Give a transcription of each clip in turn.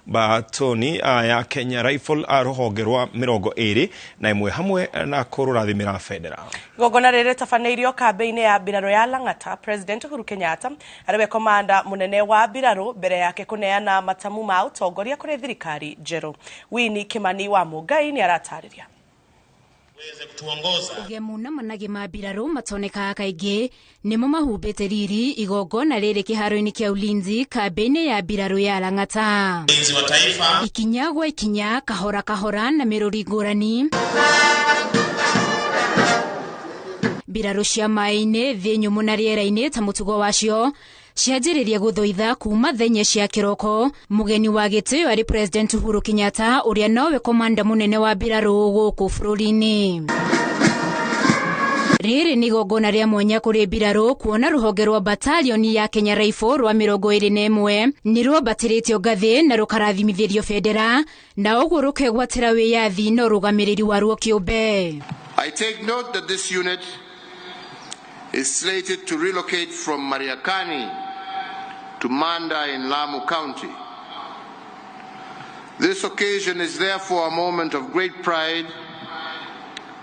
Batoni ya Kenya Rifle rũhonge rwa 21 hamwe na kũrũrathimĩra bendera. Igongona rĩrĩ rĩtabanĩirio kambĩ-inĩ ya mbirarũ ya Lang'ata. President Uhuru Kenyatta arĩwe komanda mũnene wa mbirarũ mbere yake kũneana matamu ma ũtongoria kũrĩ thirikari njerũ. Winnie Kimani wa Mũngai nĩ aratarĩria. Ũgemu na managĩ ma mbirarũ matonekaga kaingĩ nĩmo mahumbĩte riri igongona rĩrĩ kĩharo-inĩ kĩa ulinzi kambĩ-inĩ ya mbirarũ ya Lang'ata. Ulinzi wa taifa. Ikinya gwa ikinya, kahora kahora na mĩrũri ngũrani. Mbirarũ cia maĩ-inĩ, thĩ nyũmũ na rĩera-inĩ ta mũtugo wacio cianjĩrĩria gũthoitha kuma thaa cia kĩroko. Mũgeni wa gĩtĩo arĩ President Uhuru Kenyatta ũrĩa nowe komanda mũnene wa mbirarũ gũkũ bũrũri-inĩ. Rĩrĩ nĩ igongona rĩa mwanya kũrĩ mbirarũ kuona rũhonge rwa batalioni ya Kenya Rifle rwa 21 nĩ rwambatĩrĩtio ngathĩ na rũkarathimithĩrio bendera na ũguo rũkegwatĩra wĩyathi na ũrũgamĩrĩri waruo kĩũmbe. I take note that this unit is slated to relocate from Mariakani to Manda in Lamu County. This occasion is therefore a moment of great pride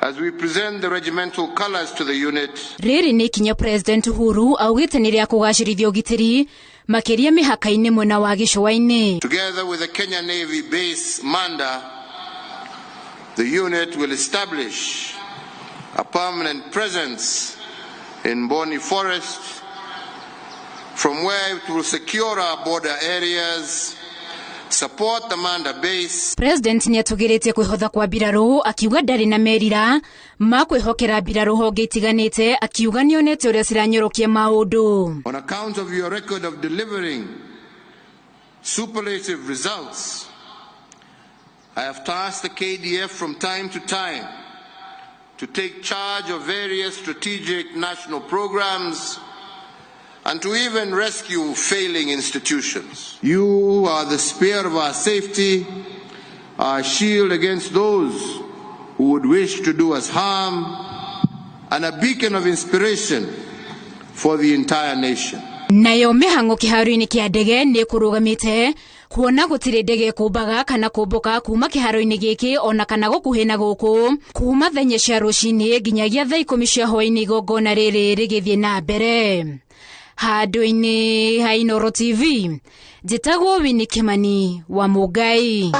as we present the regimental colors to the unit. Rĩrĩ nĩ ikinya President Uhuru augĩte nĩ rĩa kũgacĩrithia ũgitĩri makĩria mĩhaka-inĩ mwena wa gĩcũa-inĩ. Together with the Kenya Navy base Manda, the unit will establish a permanent presence in Boni Forest, from where it will secure our border areas, support the Manda base. President nĩ atũgĩrĩtie kwĩhotha kwa mbirarũ akiuga ndarĩ na merira ma kwĩhokera mbirarũ honge itiganĩte akiuga nĩonete ũrĩa ciranyorokia maũndũ. On account of your record of delivering superlative results, I have tasked the KDF from time to time to take charge of various strategic national programs and to even rescue failing institutions. You are the spear of our safety, our shield against those who would wish to do us harm, and a beacon of inspiration for the entire nation. Nayo mĩhang'o kĩharo-inĩ kĩa ndege nĩ kũrũgamĩte kuona gũtirĩ ndege kũmbaga kana kũmbũka kuma kĩharo-inĩ gĩkĩ ona kana gũkuhĩ na gũkũ kuma thaa cia rũcinĩ nginyagia thaa 10 cia hwaĩ-inĩ igongona rĩrĩ rĩgĩthiĩ na mbere. Handũ-inĩ ha Inooro TV njĩtagwo Winnie Kimani wa Mũngai.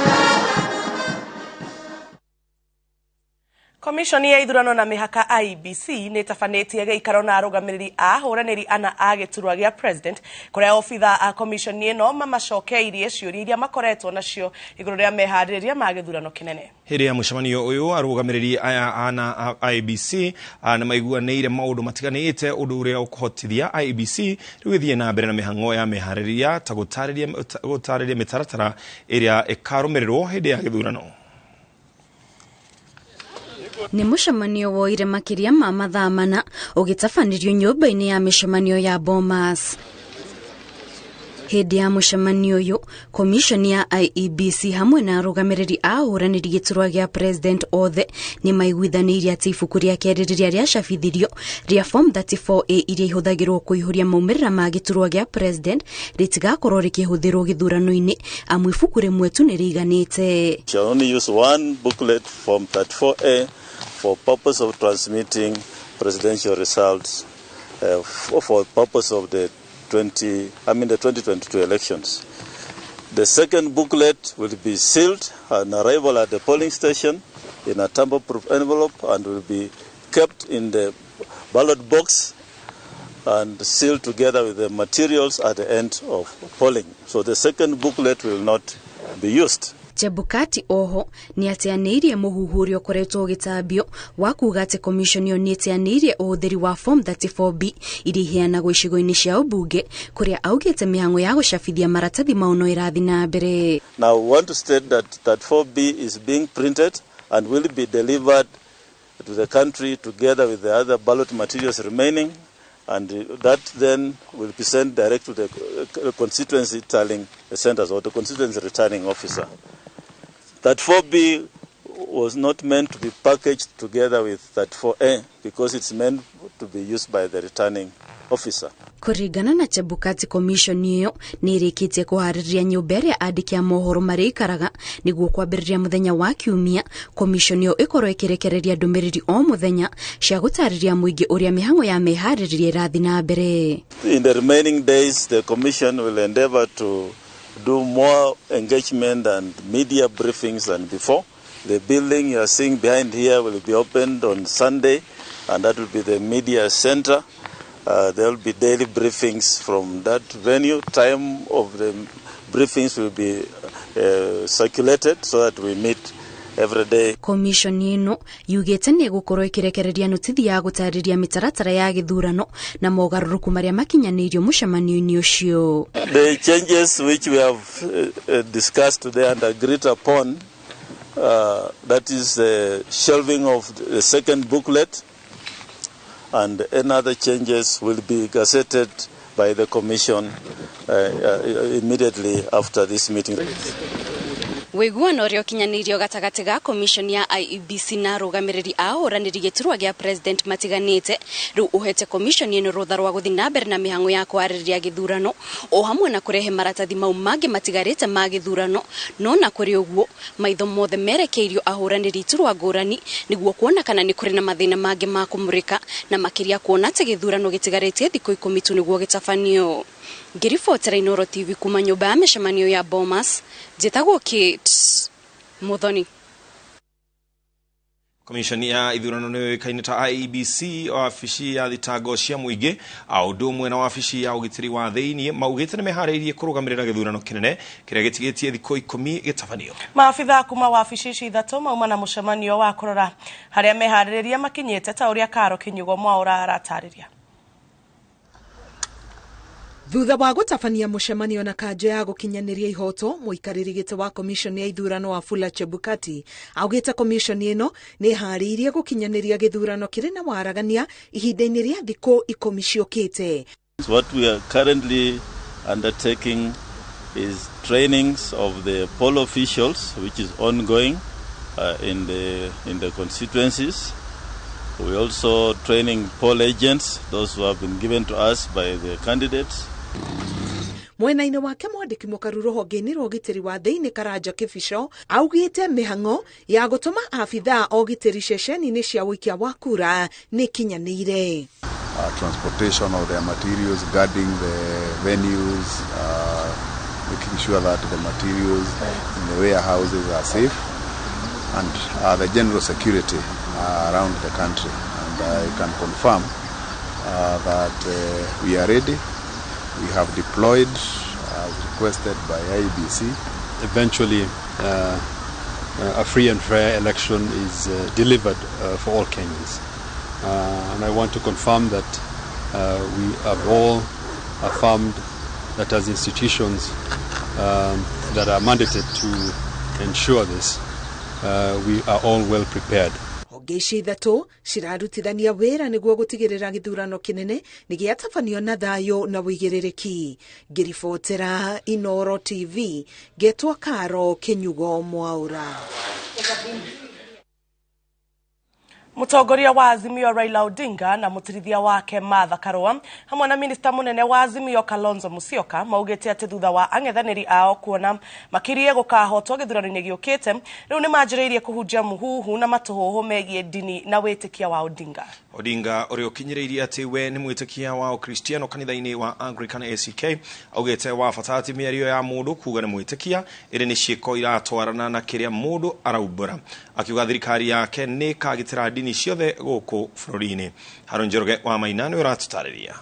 Komishoni ya ithurano na mĩhaka IEBC nĩ ĩtabanĩtie gĩikaro na arũgamĩrĩri a ahũranĩri ana a gĩturwa gĩa president kũrĩa obitha a komishoni ĩno mamacokeirie ciũria iria makoretwo nacio igũrũ rĩa meharĩrĩria ma gĩthurano kĩnene. Hĩndĩ ya mũcemanio ũyũ arũgamĩrĩri aya ana a IEBC nĩ maiguanĩire maũndũ matiganĩte ũndũ ũrĩa ũkũhotithia IEBC rĩu ĩthiĩ na mbere na mĩhang'o ya meharĩrĩria ta gũtarĩria mĩtaratara ĩrĩa ĩkarũmĩrĩrwo hĩndĩ ya gĩthurano. Nĩ mũcemanio woire makĩria ma mathaa mana ũgĩtabanĩrio nyũmba-inĩ ya mĩcemanio ya Bomas. Hĩndĩ ya mũcemanio ũyũ, komishoni ya IEBC hamwe na arũgamĩrĩri a ahũranĩri gĩturwa gĩa president othe nĩ maiguithanĩirie atĩ ibuku rĩa kerĩ rĩrĩa rĩacabithirio rĩa Form 34A iria ihũthagĩrwo kũihũria maumĩrĩra ma gĩturwa gĩa president rĩtigakorwo rĩkĩhũthĩrwo gĩthurano-inĩ amu ibuku rĩmwe tu nĩ rĩiganĩte. Shall only use one booklet Form 34A for purpose of transmitting presidential results for purpose of the 2022 elections. The second booklet will be sealed on arrival at the polling station in a tamper-proof envelope and will be kept in the ballot box and sealed together with the materials at the end of polling. So the second booklet will not be used. Chebukati oho nĩ ateanĩirie mũhuhu ũrĩa ũkoretwo ũgĩtambio wa kuga atĩ komishoni ĩyo nĩ ĩteanĩirie ũhũthĩri wa Form 34B iria iheanagwo icigo-inĩ cia ũmbunge kũrĩa augĩte mĩhang'o ya gũcabithia maratathi mau no ĩrathiĩ na mbere. Now we want to state that 34B is being printed and will be delivered to the country together with the other ballot materials remaining, and that then will be sent direct to the constituency tallying centers or the constituency returning officer. 34B was not meant to be packaged together with 34A because it's meant to be used by the returning officer. Kũringana na Chebukati, commission ĩyo nĩ ĩrĩkĩtie kũharĩria nyũmba ĩrĩa andĩki a mohoro marĩikaraga nĩguo kwambĩrĩria mũthenya wa Kiumia commission ĩyo ĩkorwo ĩkĩrekereria ndũmĩrĩri o mũthenya cia gũtarĩria mũingĩ ũrĩa mĩhang'o ya meharĩrĩria ĩrathiĩ na mbere. In the remaining days, the commission will endeavor to do more engagement and media briefings than before. The building you are seeing behind here will be opened on Sunday, and that will be the media center. There will be daily briefings from that venue. Time of the briefings will be circulated so that we meet every day. Commission ĩno yugĩte nĩ ĩgũkorwo ĩkĩrekereria notithi ya gũtarĩria mĩtaratara ya gĩthurano na mogarũrũku marĩa makinyanĩirio mũcemanio-inĩ ũcio. The changes which we have discussed today and agreed upon, that is the shelving of the second booklet, and any other changes will be gazetted by the commission immediately after this meeting. Wĩiguano ũrĩa ũkinyanĩirio gatagatĩ ga commission ya IEBC na arũgamĩrĩri a ahũranĩri gĩturwa gĩa president matiganĩte rĩu ũhete commission ĩno rũtha rwa gũthiĩ na mbere na mĩhang'o ya kwarĩrĩria gĩthurano o hamwe na kũrehe maratathi mau mangĩ matigarĩte ma gĩthurano. No na kũrĩ ũguo, maitho mothe merekeirio ahũranĩri iturwa ngũrani nĩguo kuona kana nĩ kũrĩ na mathĩna mangĩ ma kũmũrĩka, na makĩria kuona atĩ gĩthurano gĩtigarĩtie thikũ 10 tu nĩguo gĩtabanio. Ngĩribotera Inooro TV kuma nyũmba ya mĩcemanio ya Bomas, njĩtagwo Kate Muthoni. Commission ya ithurano nĩ yũĩkaine ta IEBC, wabici ya thitango cia mũingĩ o ũndũ ũmwe na wabici ya ũgitĩri wa thĩiniĩ maugĩte nĩ meharĩirie kũrũgamĩrĩra gĩthurano kĩnene kĩrĩa gĩtigĩtie thikũ 10 gĩtabanio. Maabitha kuma wabici ici ithatũ mauma na mũcemanio wa kũrora harĩa meharĩrĩria makinyĩte, ta ũrĩa Karo Kinyugo Mwaura aratarĩria. Thutha wa gũtabania mũcemanio na kanjo ya gũkinyanĩria ihoto, mũikarĩri gĩtĩ wa commission ya ithurano Wafula Chebukati augĩte commission ĩno nĩ ĩharĩirie gũkinyanĩria gĩthurano kĩrĩ na waragania ihinda-inĩ rĩa thikũ 10 ciũkĩte. What we are currently undertaking is trainings of the poll officials, which is ongoing in the constituencies. We also training poll agents, those who have been given to us by the candidates. Mwena-inĩ wake mwandĩki mũkaru rũhonge-inĩ rwa ũgitĩri wa thĩinĩ Karanja Kĩbico augĩte mĩhang'o ya gũtũma abithaa a ũgitĩri ceceni-inĩ cia ũikia wa kura nĩ ikinyanĩire. Transportation of their materials, guarding the venues, making sure that the materials in the warehouses are safe, and the general security around the country. And I can confirm that we are ready. We have deployed as requested by IEBC. Eventually, a free and fair election is delivered for all Kenyans. And I want to confirm that we have all affirmed that as institutions that are mandated to ensure this, we are all well prepared. Honge ici ithatũ cirarutithania wĩra nĩguo gũtigĩrĩra gĩthurano kĩnene nĩ gĩatabanio na thayũ na wĩigĩrĩrĩki. Ngĩribotera Inooro TV, ngetwo Karo Kinyugo Mwaura. Mũtongoria wa Azimio Raila Odinga na mũtirithia wake Martha Karua hamwe na minista mũnene wa Azimio Kalonzo Musyoka maugĩte atĩ thutha wa ang'ethanĩri ao kuona makirie gũkahotwo gĩthurano-inĩ gĩũkĩte, rĩu nĩ manjĩrĩirie kũhunjia mũhuhu na matũhũhũ megiĩ ndini na wĩtĩkia wa Odinga. Odinga ũrĩa ũkinyĩrĩirie atĩ we nĩ mwĩtĩkia wa Ũkristiano kanitha-inĩ wa Anglican ACK augĩte wa bata atĩ mĩario ya mũndũ kuga nĩ mwĩtĩkia ĩrĩ nĩ ciĩko iratwarana na kĩrĩa mũndũ araumbũra, akiuga thirikari yake nĩ ĩkagitĩra ndini ciothe gũkũ bũrũri-inĩ. Haron Njoroge wa Maina nĩ ũratũtarĩria.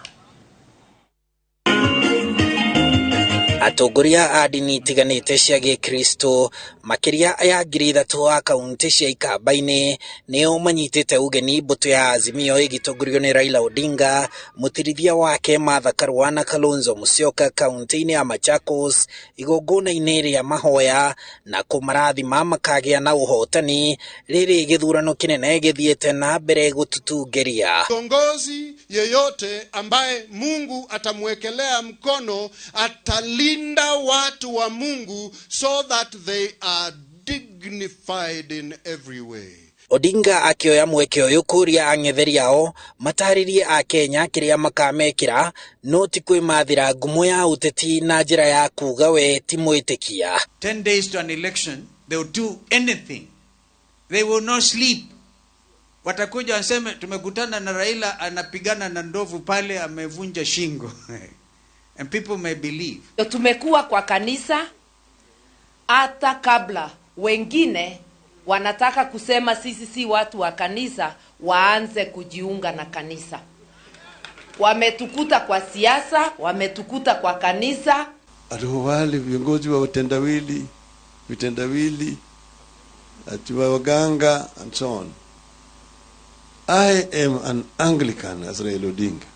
Atongoria a ndini itiganĩte cia gĩkristo makĩria ya 3,000 a kaunti cia Ikamba-inĩ nĩo manyitĩte ũgeni mbũtũ ya Azimio ĩgĩtongorio nĩ Raila Odinga, mũtirithia wake Martha Karua na Kalonzo Musyoka kaunti-inĩ ya Machakos igongona-inĩ rĩa mahoya na kũmarathima makagĩa na ũhotani rĩrĩ gĩthurano kĩnene gĩthiĩte na mbere gũtutungeria. Kiongozi yeyote ambaye Mungu atamwekelea mkono atalinda watu wa Mungu so that they are dignified in every way. Odinga akĩoya mweke ũyũ kũria ang'etheri ao matarĩrie akenya kĩrĩa makamekĩra no ti kwĩmathĩra ngumo ya ũteti na njĩra ya kuga we ti mwĩtĩkia. 10 days to an election, they will do anything. They will not sleep. Watakuja waseme tumekutana na Raila anapigana na ndovu pale amevunja shingo. And people may believe. Tumekuwa kwa kanisa hata kabla wengine wanataka kusema sisi si watu wa kanisa, waanze kujiunga na kanisa. Wametukuta kwa siasa, wametukuta kwa kanisa. Wale viongozi wa watendawili, vitendawili, ati wa waganga and so on. I am an Anglican as Raila Odinga.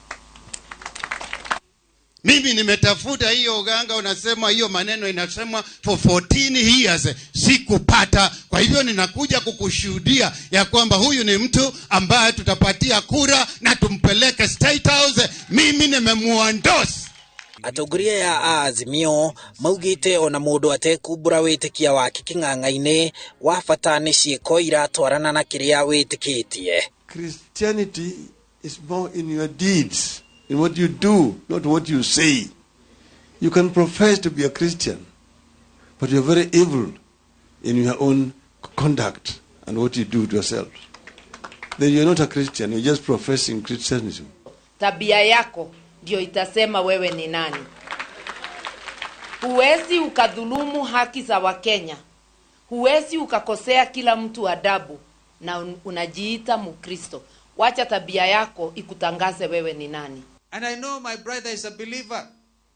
Mimi nimetafuta hiyo uganga, unasema hiyo maneno inasema for 14 years sikupata. Kwa hivyo ninakuja kukushuhudia ya kwamba huyu ni mtu ambaye tutapatia kura na tumpeleke State House. Mimi nimemuendorse. Atongoria ya Azimio maugite ona mundu atekumbura witikia wake king'ang'a-inĩ wa bata nĩ ciĩko iratwarana na kĩrĩa wĩtĩkĩtie. Christianity is more in your deeds, in what you do, not what you say. You can profess to be a Christian, but you're very evil in your own conduct and what you do to yourself. Then you're not a Christian, you're just professing Christianism. Tabia yako ndio itasema wewe ni nani. Huwezi ukadhulumu haki za Wakenya. Huwezi ukakosea kila mtu adabu na unajiita Mkristo. Wacha tabia yako ikutangaze wewe ni nani. And I know my brother is a believer.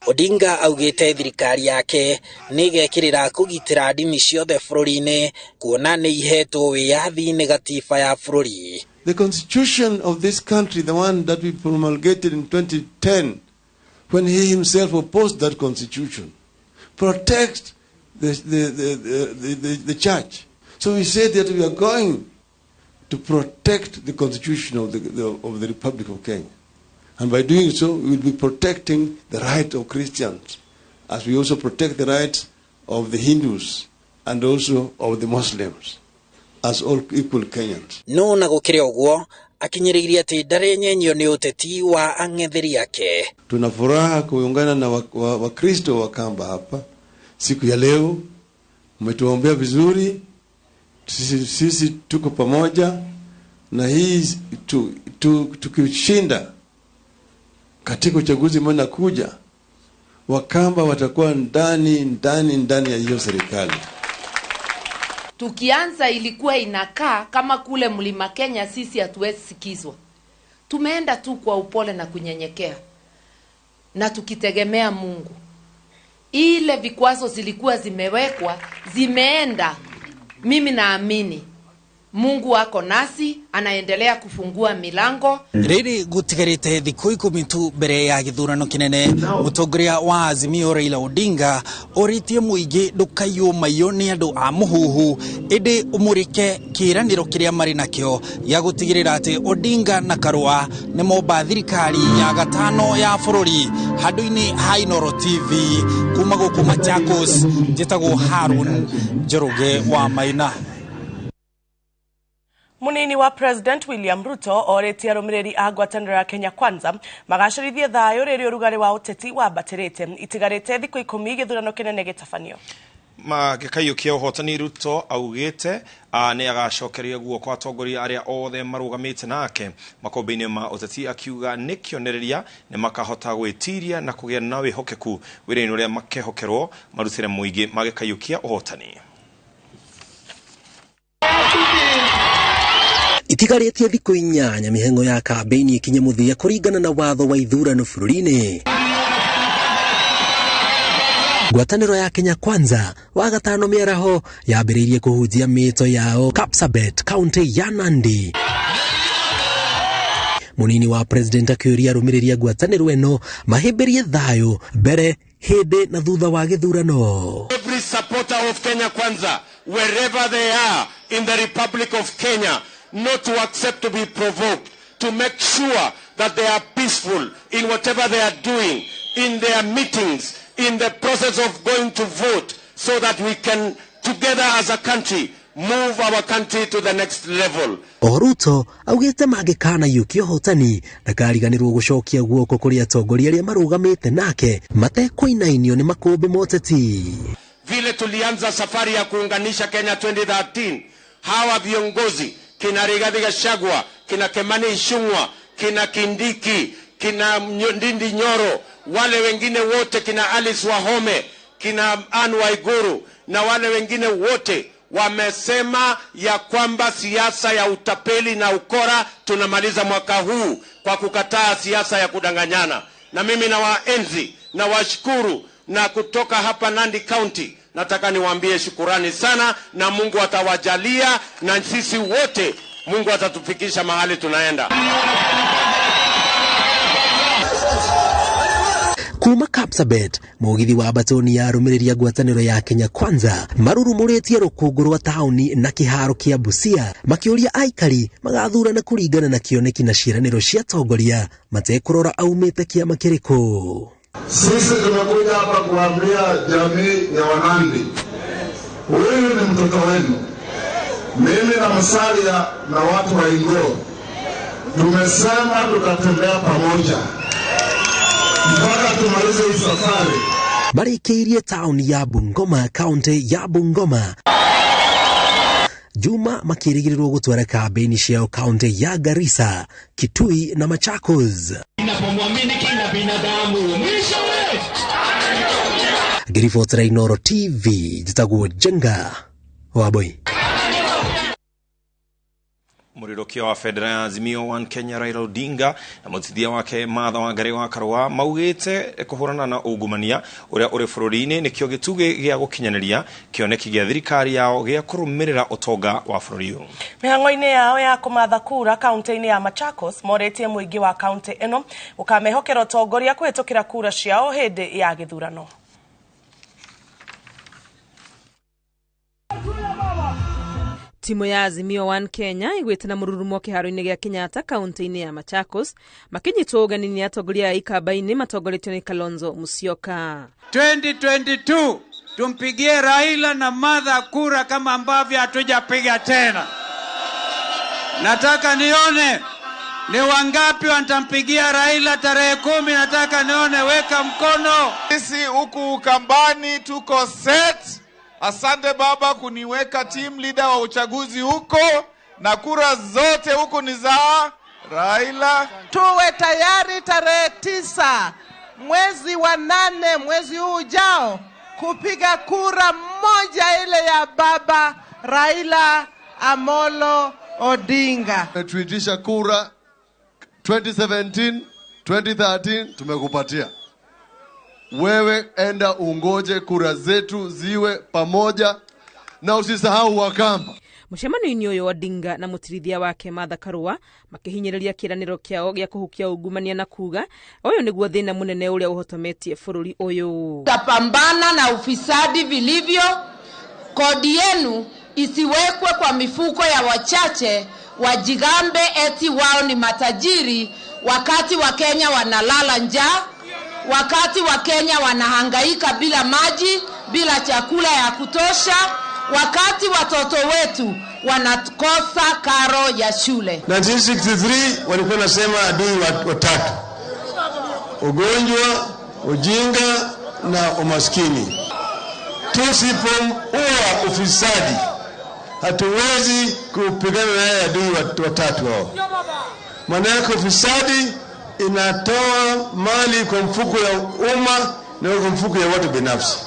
Odinga augite thirikari yake nĩgekĩrĩra kũgitĩra ndini ciothe bũrũri-inĩ kuona nĩ ihetwo wĩyathi nĩ gatiba ya bũrũri. The constitution of this country, the one that we promulgated in 2010, when he himself opposed that constitution, protects the church. So we said that we are going to protect the constitution of the Republic of Kenya. And by doing so, we will be protecting the right of Christians, as we also protect the rights of the Hindus and also of the Muslims, as all equal Kenyans. No na gukire uguo akinyiriirie ati ndarenyenyio ni uteti wa ang'etheri ake. Tuna furaha kuungana na Wakristo wa Kamba hapa siku ya leo. Mmetuombea vizuri, sisi tuko pamoja na hii tukishinda katika uchaguzi mwana kuja, Wakamba watakuwa ndani ya hiyo serikali. Tukianza ilikuwa inakaa kama kule Mlima Kenya sisi hatuwezi sikizwa. Tumeenda tu kwa upole na kunyenyekea na tukitegemea Mungu. Ile vikwazo zilikuwa zimewekwa, zimeenda. Mimi naamini Mungu wako nasi, anaendelea kufungua milango. Riri gutigarite thiku 10 tu mbere ya githurano kinene, mutongoria wa Azimio Raila Odinga oritie muingi ndukaiywo maiyo ni andu a muhuhu, indi umurike kiraniro kiria mari nakio ya gutigirira ati Odinga na Karua ni momba thirikari ya gatano ya bururi. Handu-ini ha Inooro TV kuma guku Machakos, njitagwo Harun Njoroge wa Maina. Munini wa President William Ruto oretie arumiriri a ngwatanĩro ya Kenya Kwanza magacerithie thayũ rĩrĩa ũrugarĩ wa ũteti wambatĩrĩte itigarĩte thikũ 10 gĩthurano kĩnene gĩtabanio. Magĩkaiyũkia ũhotani Ruto augĩte nĩ agacokeria guoko atongoria arĩa othe marũgamĩte nake makombe-inĩ ma ũteti, akiuga nĩ kĩonereria nĩ makahota gwĩtiria na kũgĩa na wĩhokeku wĩra-inĩ ũrĩa makehokerwo marutĩre mũingĩ magĩkaiyũkia ũhotani. Itigarĩtie thikũ 8 mĩhang'o ya kambĩini ĩkinye mũthia kũringana na watho wa ithurano bũrũri-inĩ. Ngwatanĩro ya Kenya Kwanza wa gatano mĩaraho yambĩrĩirie kũhunjia mĩto yao Kapsabet, kaunti ya Nandi. Munini wa president akĩũria arũmĩrĩri a ngwatanĩro ĩno mahĩmbĩrie thayũ mbere, hĩndĩ na thutha wa gĩthurano. Every supporter of Kenya Kwanza, wherever they are in the Republic of Kenya, not to accept to be provoked, to make sure that they are peaceful in whatever they are doing, in their meetings, in the process of going to vote, so that we can, together as a country, move our country to the next level. O Ruto augĩte mangĩkanaiũkia ũhotani ndakariganĩrwo gũcokia guoko kũrĩ atongoria arĩa marũgamĩte nake matekũinainio nĩ makũmbĩ moteti. Vile tulianza safari ya kuunganisha Kenya 2013, hawa viongozi kina Rigathi Gachagua, kina Kimani Ichung'wa, kina Kindiki, kina Ndindi Nyoro, wale wengine wote, kina Alice Wahome, kina Anne Waiguru na wale wengine wote wamesema ya kwamba siasa ya utapeli na ukora tunamaliza mwaka huu kwa kukataa siasa ya kudanganyana. Na mimi nawaenzi na washukuru, na kutoka hapa Nandi County nataka niwaambie shukurani sana, na Mungu atawajalia na sisi wote Mungu atatufikisha mahali tunaenda. Kuma Kapsabet mugithi wa batoni ya arũmĩrĩri a ngwatanĩro ya Kenya Kwanza marurumũrĩtie rũkũngũ rwa taũni na kĩharo kĩa Busia makĩũria aikari magathurana kũringana na kĩoneki na ciĩranĩro cia atongoria matekũrora aumĩte kĩama kĩrĩkũ. Sisi tumekuja hapa kuambia jamii ya Wanandi, huyu ni mtoto wenu. Mimi na Musalia na watu wa Ingo tumesema tutatembea pamoja mpaka tumalize hii safari. Marĩkĩirie taũni ya Bungoma, kaunti ya Bungoma. Juma makĩrĩgĩrĩrwo gũtwara kambĩini ciao kaunti ya Garissa, Kitui na Machakos. Ngĩribotera Inooro TV, njĩtagwo Njenga Wambui. Mũrirũkia wa bendera ya Azimio One Kenya Raila Odinga na mũtithia wake Martha Wangari wa Karũa maugĩte kũhũrana na ungumania ũrĩa ũrĩ bũrũri-inĩ nĩkĩo gĩtugĩ gĩa gũkinyanĩria kĩoneki gĩa thirikari yao gĩa kũrũmĩrĩra ũtonga wa bũrũri ũyũ. Mĩhang'o-inĩ yao ya kũmatha kura kaunti-inĩ ya Machakos morĩtie mũingĩ wa kaunti ĩno ũkamehokera ũtongoria kũhĩtũkĩra kura ciao hĩndĩ ya gĩthurano. Timu ya Azimio One Kenya igwĩte na mũrurumo kĩharo-inĩ gĩa Kenyatta kaunti-inĩ ya Machakos makĩnyitwo ũgeni nĩ atongoria a ikamba-inĩ matongoretio nĩ Kalonzo Musyoka. 2022 tumpigie Raila na Martha kura kama ambavyo hatujapiga tena. Nataka nione ni wangapi watampigia Raila tarehe 10. Nataka nione, weka mkono. Sisi huku Ukambani tuko set. Asante baba kuniweka team leader wa uchaguzi huko, na kura zote huko ni za Raila. Tuwe tayari tarehe 9 mwezi wa 8 mwezi huu ujao kupiga kura moja ile ya baba Raila Amolo Odinga. Tuitisha kura 2017, 2013 tumekupatia. Wewe enda ungoje kura zetu ziwe pamoja na usisahau Wakamba. Mũcemanio-inĩ ũyũ Odinga na mũtirithia wake Martha Karũa makĩhinyĩrĩria kĩĩranĩro kĩao gĩa kũhukia ungumania na kuga ũyũ nĩguo thĩna mũnene ũrĩa ũhotometie bũrũri ũyũ. Tutapambana na ufisadi vilivyo, kodi yenu isiwekwe kwa mifuko ya wachache wajigambe eti wao ni matajiri wakati wa Kenya wanalala njaa, wakati wa Kenya wanahangaika bila maji, bila chakula ya kutosha, wakati watoto wetu wanakosa karo ya shule. 1963 walikuwa nasema adui watatu: ugonjwa, ujinga na umaskini. Tusipoua ufisadi hatuwezi kupigana na adui watatu hao. Maana yake ufisadi inatoa mali kwa mfuko ya umma na kwa mfuko ya watu binafsi.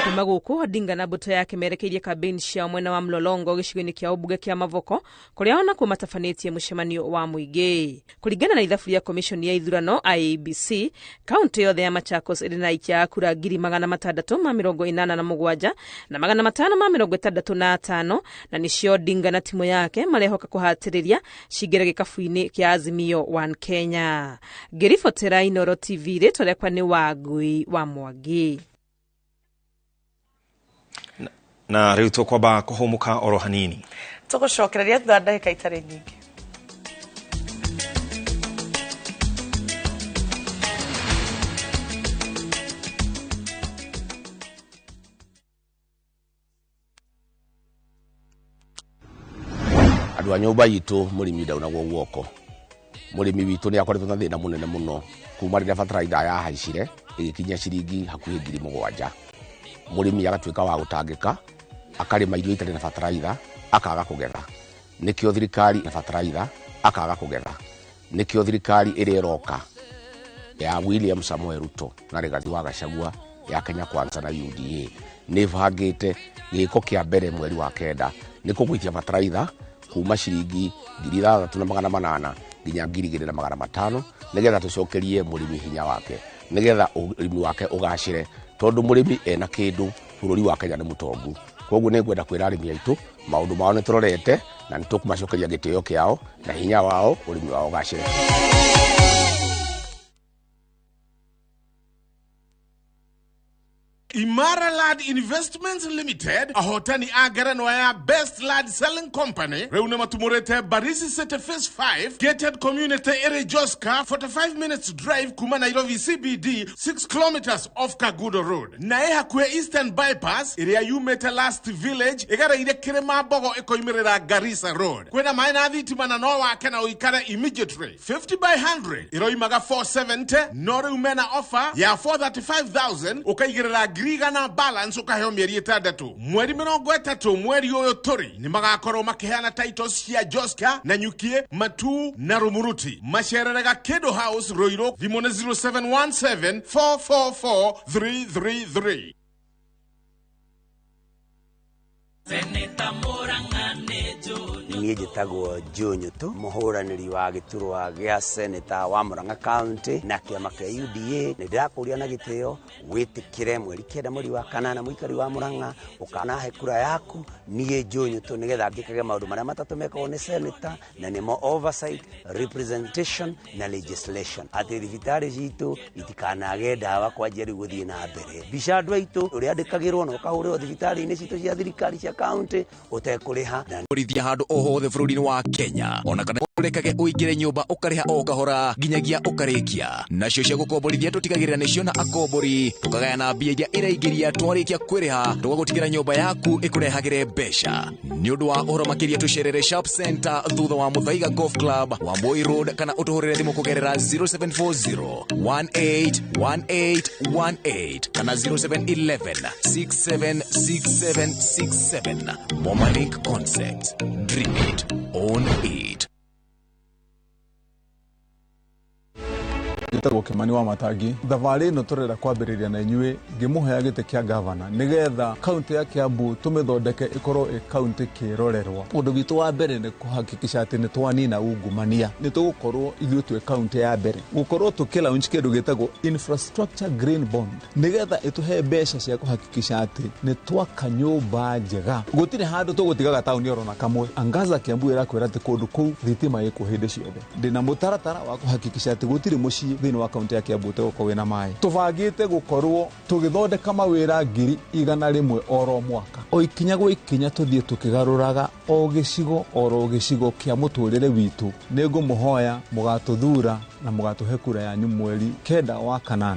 Kuma gũkũ Odinga na mbũtũ yake merekeirie kambĩini ciao mwena wa Mlolongo gĩcigo-inĩ kĩa ũmbunge kĩa Mavoko kũrĩa onakuo matabanĩtie mũcemanio wa mũingĩ. Kũringana na ithabu rĩa komishoni ya ithurano IEBC, kaunti yothe ya Machakos ĩrĩ na aikia a kura 687 na 565 na nĩcio Odinga na timu yake marehoka kũhatĩrĩria cingĩre gĩkabu-inĩ kĩa Azimio One Kenya. Ngĩribotera Inooro TV, rĩtwa rĩakwa nĩ Wangui wa Mwangi. Na rĩu tũkwamba kũhũmũka oro hanini. Tũgũcokereria thutha wa ndagĩka itarĩ nyingĩ. Andũ a nyũmba itũ, mũrĩmi ndaunagwo guoko. Mũrĩmi witũ nĩ akoretwo na thĩna mũnene mũno kuma rĩrĩa bataraitha yahaicire ĩgĩkinya ciringi hakuhĩ 7,000. Mũrĩmi agatuĩka wa gũtangĩka, akarĩma irio itarĩ na bataraitha, akaga kũgetha. Nĩkĩo thirikari na bataraitha, akaga kũgetha. Nĩkĩo thirikari ĩrĩa ĩroka ya William Samoei Ruto na Rigathi wa Gachagua ya Kenya Kwanza na UDA nĩ ĩbangĩte gĩko kĩa mbere mweri wa 9 nĩ kũgũithia bataraitha kuma ciringi 6,800 nginya 2,500, nĩgetha tũcokerie mũrĩmi hinya wake, nĩgetha ũrĩmi wake ũgacĩre, tondũ mũrĩmi ena kĩndũ bũrũri wa Kenya nĩ mũtongu. Koguo nĩ ngwenda kwĩra arĩmi aitũ maũndũ mao nĩ tũrorete na nĩ tũkũmacokeria gĩtĩo kĩao na hinya wao, ũrĩmi wao ũgacĩre. Imara Land Investments Limited, ahotani a ngerenwa ya Best Land Selling Company, rĩu nĩ matumũrĩte Barisi City Phase 5 gated community ĩrĩ Joska, 45 minutes drive kuma Nairobi CBD, 6 kilometers off Kagudo Road, na ĩ hakuhĩ Eastern Bypass ĩrĩa yumĩte Last Village ĩgereire Kĩrĩma Mbogo ĩkoimĩrĩra Garissa Road. Kwĩna maĩ na thitima na no wake na ũikare immediately. 50 by 100 ĩroimaga 470, no rĩu mena offer ya 435,000 ũkaigĩrĩra 100,000 balance ũkaheo mĩeri 6. Mweri 30 mweri ũyũ tũrĩ nĩ magakorwo makĩheana titles cia Joska na Nyukie, Matu na Rumuruti. Macerere Kido House Ruiru, thimũ nĩ 0717 444 333. Niĩ njĩtagwo Joe Nyutu, mũhũranĩri wa gĩturwa gĩa seneta wa Murang'a County na kĩama kĩa UDA. Nĩ ndĩrakũria na gĩtĩo wĩtĩkĩre mweri 9 mweri wa 8 mũikari wa Murang'a ũkanahe kura yaku niĩ Joe Nyutu, nĩgetha ngĩkage maũndũ marĩa matatũ mekagwo nĩ seneta, na nĩmo oversight, representation na legislation. Atĩ thibitarĩ citũ itikanage ndawa kwanjia rĩu gũthiĩ na mbere. Mbica andũ aitũ ũrĩa andĩkagĩrwo na ũkahũrĩrwo thibitarĩ-inĩ citũ cia thirikari cia county ũtekũrĩha. Kũrithia handũ o hothe bũrũri-inĩ wa Kenya, ona kana ũrekage ũingĩre nyũmba ũkarĩha o kahora nginyagia ũkarĩkia. Nacio cia gũkomborithia tũtigagĩrĩra nĩcio na akombori, tũkagayana mbia iria ĩraingĩria twarĩkia kwĩrĩha, tũgagũtigĩra nyũmba yaku ĩkũrehagĩre mbeca. Nĩ ũndũ wa ũhoro makĩria tũcerere Sharp Center thutha wa Muthaiga Golf Club wa Moi Road, kana ũtũhũrĩre thimũ kũgerera 0740 181818 kana 0711 676767. Bomalink Concept. Dream it, own it. Njĩtagwo Kimani wa Matangi. Thabarĩ ĩno tũrenda kwambĩrĩria na inyuĩ ngĩmũhea gĩtĩ kĩa gavana nĩgetha kaunti ya Kiambu tũmĩthondeke ĩkorwo ĩ kaunti kĩrorerwa. Ũndũ witũ wa mbere nĩ kũhakikisha atĩ nĩ twanina ungumania. Nĩ tũgũkorwo ithuĩ twĩ kaunti ya mbere gũkorwo tũkĩ launch kĩndũ gĩtagwo infrastructure green bond nĩgetha ĩtũhe mbeca cia kũhakikisha atĩ nĩ twaka nyũmba njega. Gũtirĩ handũ tũgũtigaga taũni oro na kamwe. Angaza Kiambu ĩrakwĩra atĩ kũndũ kũu thitima ĩkuo hĩndĩ ciothe. Ndĩna mũtaratara wa kũhakikisha atĩ gũtirĩ mũciĩ thĩinĩ wa kaunti ya Kiambu ũtegũkorwo wĩna maĩ. Tũbangĩte gũkorwo tũgĩthondeka mawĩra 100,000 oro mwaka. O ikinya gwa ikinya tũthiĩ tũkĩgarũraga o gĩcigo oro gĩcigo kĩa mũtũrĩre witũ. Nĩ ngũmũhoya mũgatũthura na mũgatũhe kura yanyu mweri 9 wa 8.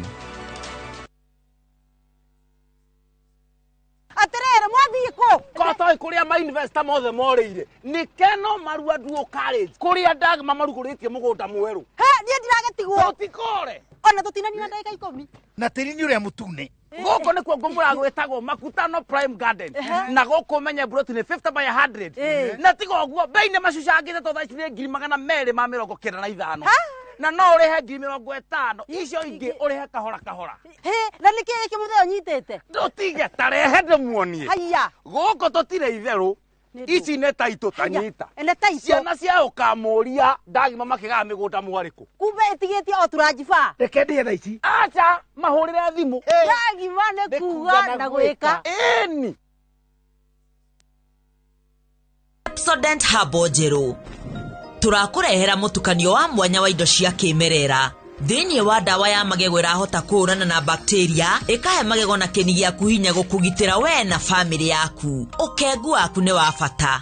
Atirĩrĩ, mwathiĩ kũ? Kotoĩ kũrĩa ma investor mothe morĩire nĩ Keno Marua Duo College kũrĩa Dagma marugũrĩtie mũgũnda mwerũ. He, niĩ ndiragĩtigwo. Tũtikore. Ona tũtinanina ndagĩka 10. Na tĩri nĩ ũrĩa mũtune. Gũkũ nĩkuo ngũmũra gwĩtagwo Makutano Prime Garden. Na gũkũ ũmenye broti nĩ 50 by 100. Na tiga ũguo bei nĩ macucangĩte to thaa ici nĩ 295,000. Na no ũrĩhe 50,000, icio ingĩ ũrĩhe kahora kahora. Hĩ, na nĩkĩ gĩkĩ mũthee ũnyitĩte? Ndũtige tarehe ndĩmuonie. Haiya. Gũkũ tũtirĩ itherũ. Ici nĩ taitũ tanyita. Nĩ taitũ. Ciana cia ũkamũria ndagima makĩgaya mĩgũnda mwarĩkũ. Kumbe ĩtigĩtie o turanjiba. Reke ndĩhe thaa ici. Acha mahũrĩre thimũ. Ndagima nĩ kuga na gwĩka. Ĩni. Pepsodent Herbal njerũ tũrakũrehera mũtukanio wa mwanya wa indo cia kĩmerera thĩinĩ wa ndawa ya magego ĩrahota kũhũrana na bacteria ĩkahe magego na kĩni gĩaku hinya gũkũgitĩra we na famĩlĩ yaku. Ũkengu waku nĩ wa bata.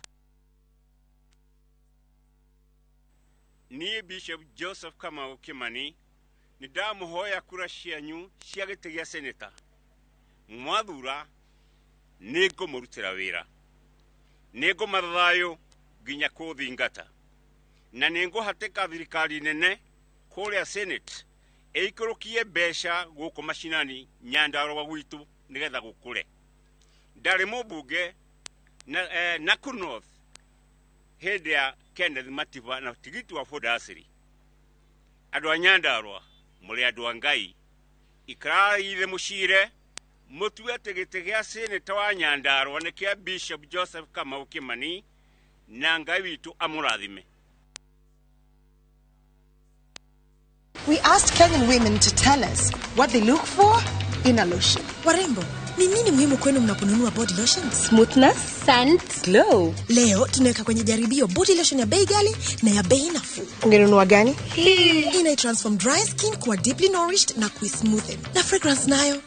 Niĩ Bishop Joseph Kamau Kimani nĩ ndamũhoya kura cianyu cia gĩtĩ gĩa seneta. Mwathura nĩ ngũmũrutĩra wĩra, nĩ ngũmatha thayũ Nginya kũthingata na nĩ ngũhatĩka thirikari nene kũrĩa Senate ĩikũrũkie mbeca gũkũ macinani Nyandarũa gwitũ nĩgetha gũkũre. Ndarĩ mũmbunge na Nakuru North hĩndĩ ya Kenneth Matiba na tigiti wa Ford Asili. Andũ a Nyandarũa mũrĩ andũ a Ngai, ikarai thĩ mũcire mũtue atĩ gĩtĩ gĩa seneta wa Nyandarũa nĩ kĩa Bishop Joseph Kamau Kimani na Ngai witũ amũrathime. We asked Kenyan women to tell us what they look for in a lotion. Warembo, ni nini muhimu kwenu mnaponunua body lotion? Smoothness, scent, glow. Leo tunaweka kwenye jaribio body lotion ya bei ghali na ya bei nafuu. Ungenunua gani? Hii ina transform dry skin kuwa deeply nourished na kuismoothen. Na fragrance nayo?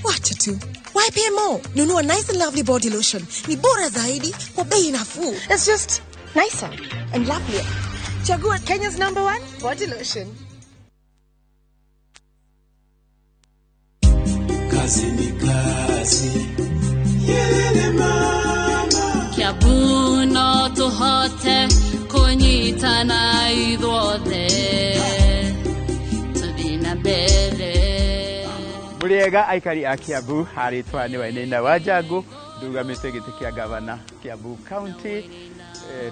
Wacha tu. Why pay more? Nunua nice and lovely body lotion. Ni bora zaidi kwa bei nafuu. It's just nicer and lovelier. Chagua Kenya's #1 body lotion. Kazi ni kazi, yelele mama. Kiambu no tũhote kũnyitana ithuothe tũthiĩ na mbere. Mũrĩega aikari a Kiambu, harĩtwa nĩ Wainaina wa Njangu, ndugamĩte gĩtĩ kĩa gavana Kiambu County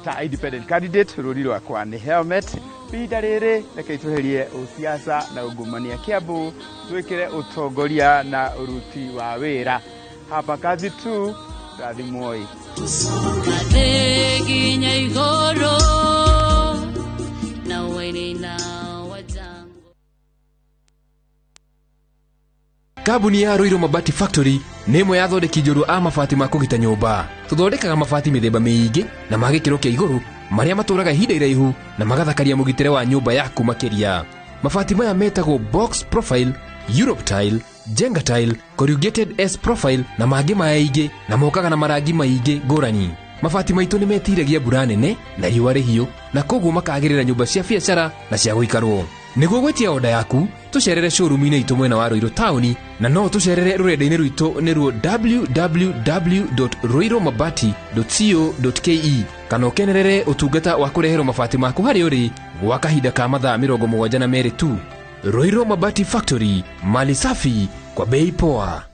ta independent candidate. Rũri rwakwa nĩ helmet. Ihinda rĩrĩ reke tweherie ũsiasa na ungumania Kiambu, twĩkĩre ũtongoria na ũruti wa wĩra. Hapa kazi tu, rathimwoi. Thĩ nginya igũrũ na Wainaina wa Njangu. Kambuni ya Ruiru Mabati Factory nĩ ĩmwe ya athondeki njorua a mabati ma kũgita nyũmba. Tũthondekaga mabati mĩthemba mĩingĩ na ma gĩkĩro kĩa igũrũ marĩa matũraga ihinda iraihu na magathakaria mũgitĩre wa nyũmba yaku makĩria. Mabati maya metagwo box profile, Europe tile, Jenga tile, corrugated S profile na mangĩ maingĩ, na mokaga na marangi maingĩ ngũrani. Mabati maitũ nĩ metiragia mbura nene na riũa rĩhiũ, na koguo makagĩrĩra nyũmba cia biacara na cia gũikarwo. Nĩguo gwĩtia oda yaku, tũcerere showroom-inĩ itũ mwena wa Ruiru taũni, na no tũcerere rũrenda-inĩ rwitũ nĩruo www.ruirumabati.co.ke, kana ũkenerere ũtungata wa kũreherwo mabati maku harĩa ũrĩ gwa kahinda ka mathaa 72 tu. Ruiru Mabati Factory, mali safi kwa bei poa.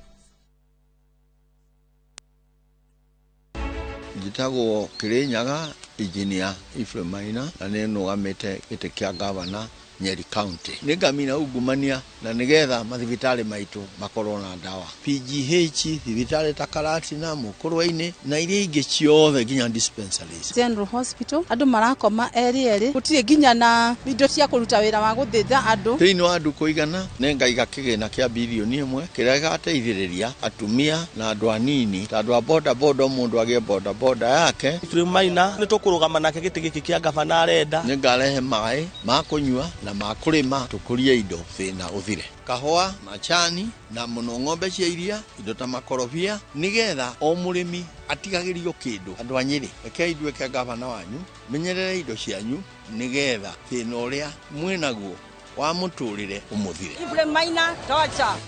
Njĩtagwo Kĩrĩnyaga Engineer Ephraim Maina na nĩ nũgamĩte gĩtĩ kĩa gavana Nyeri County. Nĩ ngamina ungumania na nĩgetha mathibitarĩ maitũ makorwo na ndawa. PGH, thibitarĩ ta Karatina, Mũkũrwe-inĩ na iria ingĩ ciothe nginya dispensaries. General Hospital andũ marakoma erĩ erĩ, gũtirĩ nginya na indo cia kũruta wĩra wa gũthĩnja andũ. Thĩinĩ wa ndukũ igana nĩ ngaiga kĩgĩna kĩa bilioni 1 kĩrĩa gĩgateithĩrĩria atumia na andũ anini ta andũ a boda boda, mũndũ agĩe boda boda yake. Ephraim Maina nĩ tũkũrũgama nake gĩtĩ gĩkĩ kĩa gavana arenda. Nĩ ngarehe maĩ ma kũnyua na ma kũrĩma, tũkũrie indo thĩna ũthire. Kahũa, macani na mũno ng'ombe cia iria, indo ta makorobia, nĩgetha o mũrĩmi atigagĩrio kĩndũ. Andũ a Nyĩrĩ, rekei nduĩke gavana wanyu, menyerere indo cianyu nĩgetha thĩna ũrĩa mwĩnaguo wa mũtũrĩre ũmũthire. Ephraim Maina, torture.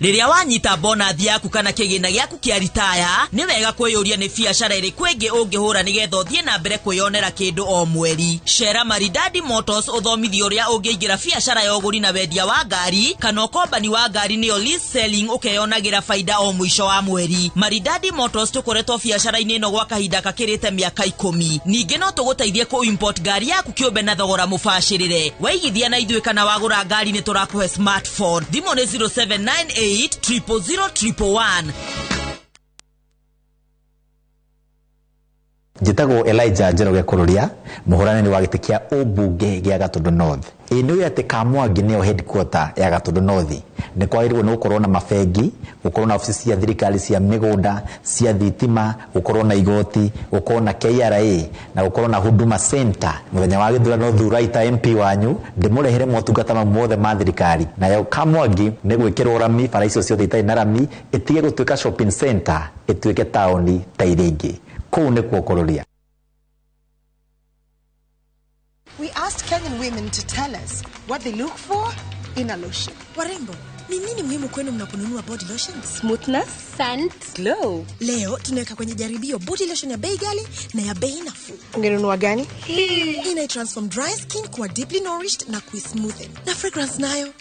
Rĩrĩa wanyita bonathi yaku kana kĩgĩna gĩaku kĩa ritaya, nĩ wega kwĩyũria nĩ biacara ĩrĩkũ ĩngĩ ũngĩhũra nĩgetha ũthiĩ na mbere kwĩyonera kĩndũ o mweri. Cera Maridadi Motors ũthomithio ũrĩa ũngĩingĩra biacara ya ũgũri na wendia wa ngari kana ũkombani wa ngari nĩyo lease selling, ũkeyonagĩra baida o mũico wa mweri. Maridadi Motors tũkoretwo biacara-inĩ ĩno gwa kahinda gakĩrĩte mĩaka 10. Ningĩ no tũgũteithie kũ import ngari yaku kĩũmbe na thogora mũbacĩrĩre. Waigithia na ithuĩ kana wagũra ngari nĩ tũrakũhe smartphone. Thimũ nĩ 0798 000 111. Njĩtagwo Elijah Njoroge Kũrũria, mũhũranĩri wa gĩtĩ kĩa ũmbunge gĩa Gatũndũ North. Ĩ nĩ atĩ Kamwangi nĩyo headquarter ya Gatũndũ North. Nĩ kwagĩrĩirwo nĩ gũkorwo na mabengi, gũkorwo na obici cia thirikari cia mĩgũnda, cia thitima, gũkorwo na igoti, gũkorwo na KRA na gũkorwo na Huduma Center. Mũthenya wa gĩthurano thurai ta MP wanyu, ndĩmũrehere motungata mau mothe ma thirikari. Nayo Kamwangi nĩ gwĩkĩrwo rami, bara icio ciothe itarĩ na rami, ĩtige gũtuĩka shopping center, ĩtuĩke taũni ta iria ingĩ. Kũu nĩkuo Kũrũria. We asked Kenyan women to tell us what they look for in a lotion. Warembo, Ni nini muhimu kwenu mnaponunua body lotion? Smoothness, scent, glow. Leo tunaweka kwenye jaribio body lotion ya bei ghali na ya bei nafuu. Ungenunua gani? Hii ina transform dry skin kuwa deeply nourished na kuismoothen. Na fragrance nayo,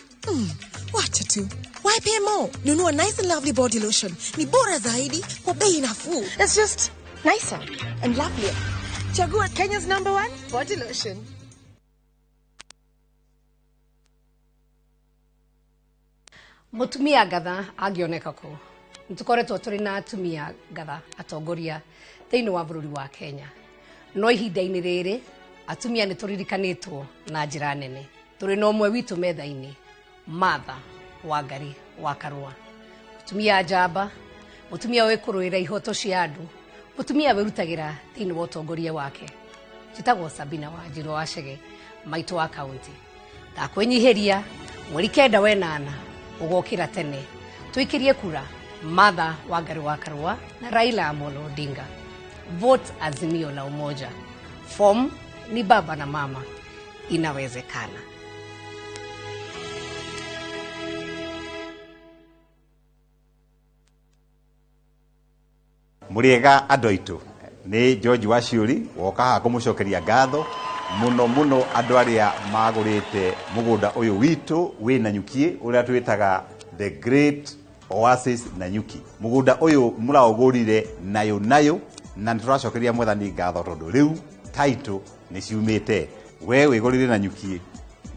wacha tu. Why more? Nunua Nice and Lovely body lotion. Ni bora zaidi kwa bei nafuu. It's just nicer and lovelier. Chagua Kenya's #1 body lotion. Mutumia ngatha angioneka ku nitukoretwo turi na atumia ngatha atongoria thiini wa bururi wa Kenya, no ihinda-inĩ rĩrĩ atumia nĩ tũririkanĩtwo na njĩra nene. Tũrĩ na ũmwe witũ metha-inĩ, Martha Wangari wa Karua, mutumia njamba, mutumia wĩ kũrũĩra ihoto cia andũ, mutumia wĩrutagĩra thĩinĩ wa ũtongoria wake. Njĩtagwo Sabina Wanjiru wa Chege, maitũ wa kaunti. Ndakwĩnyihĩria mweri 9 wenana ũgokĩra tene tũikĩrie kura Martha Wangari wa Karua na Raila Amolo Odinga. Vote Azimio la Umoja. Form ni baba na mama. Inawezekana. Muriega andũ aitũ, nĩ George Waciuri woka haha kũmũcokeria ngatho mũno mũno andũ arĩa magũrĩte mũgũnda ũyũ witũ wĩ Nanyuki, ũrĩa twĩtaga The Great Oasis Nanyuki. Mũgũnda ũyũ mũraũgũrire nayo nayo, na nĩ tũracokeria Mwathani ngatho tondũ rĩu title nĩ ciumĩte. We wĩgũrire Nanyuki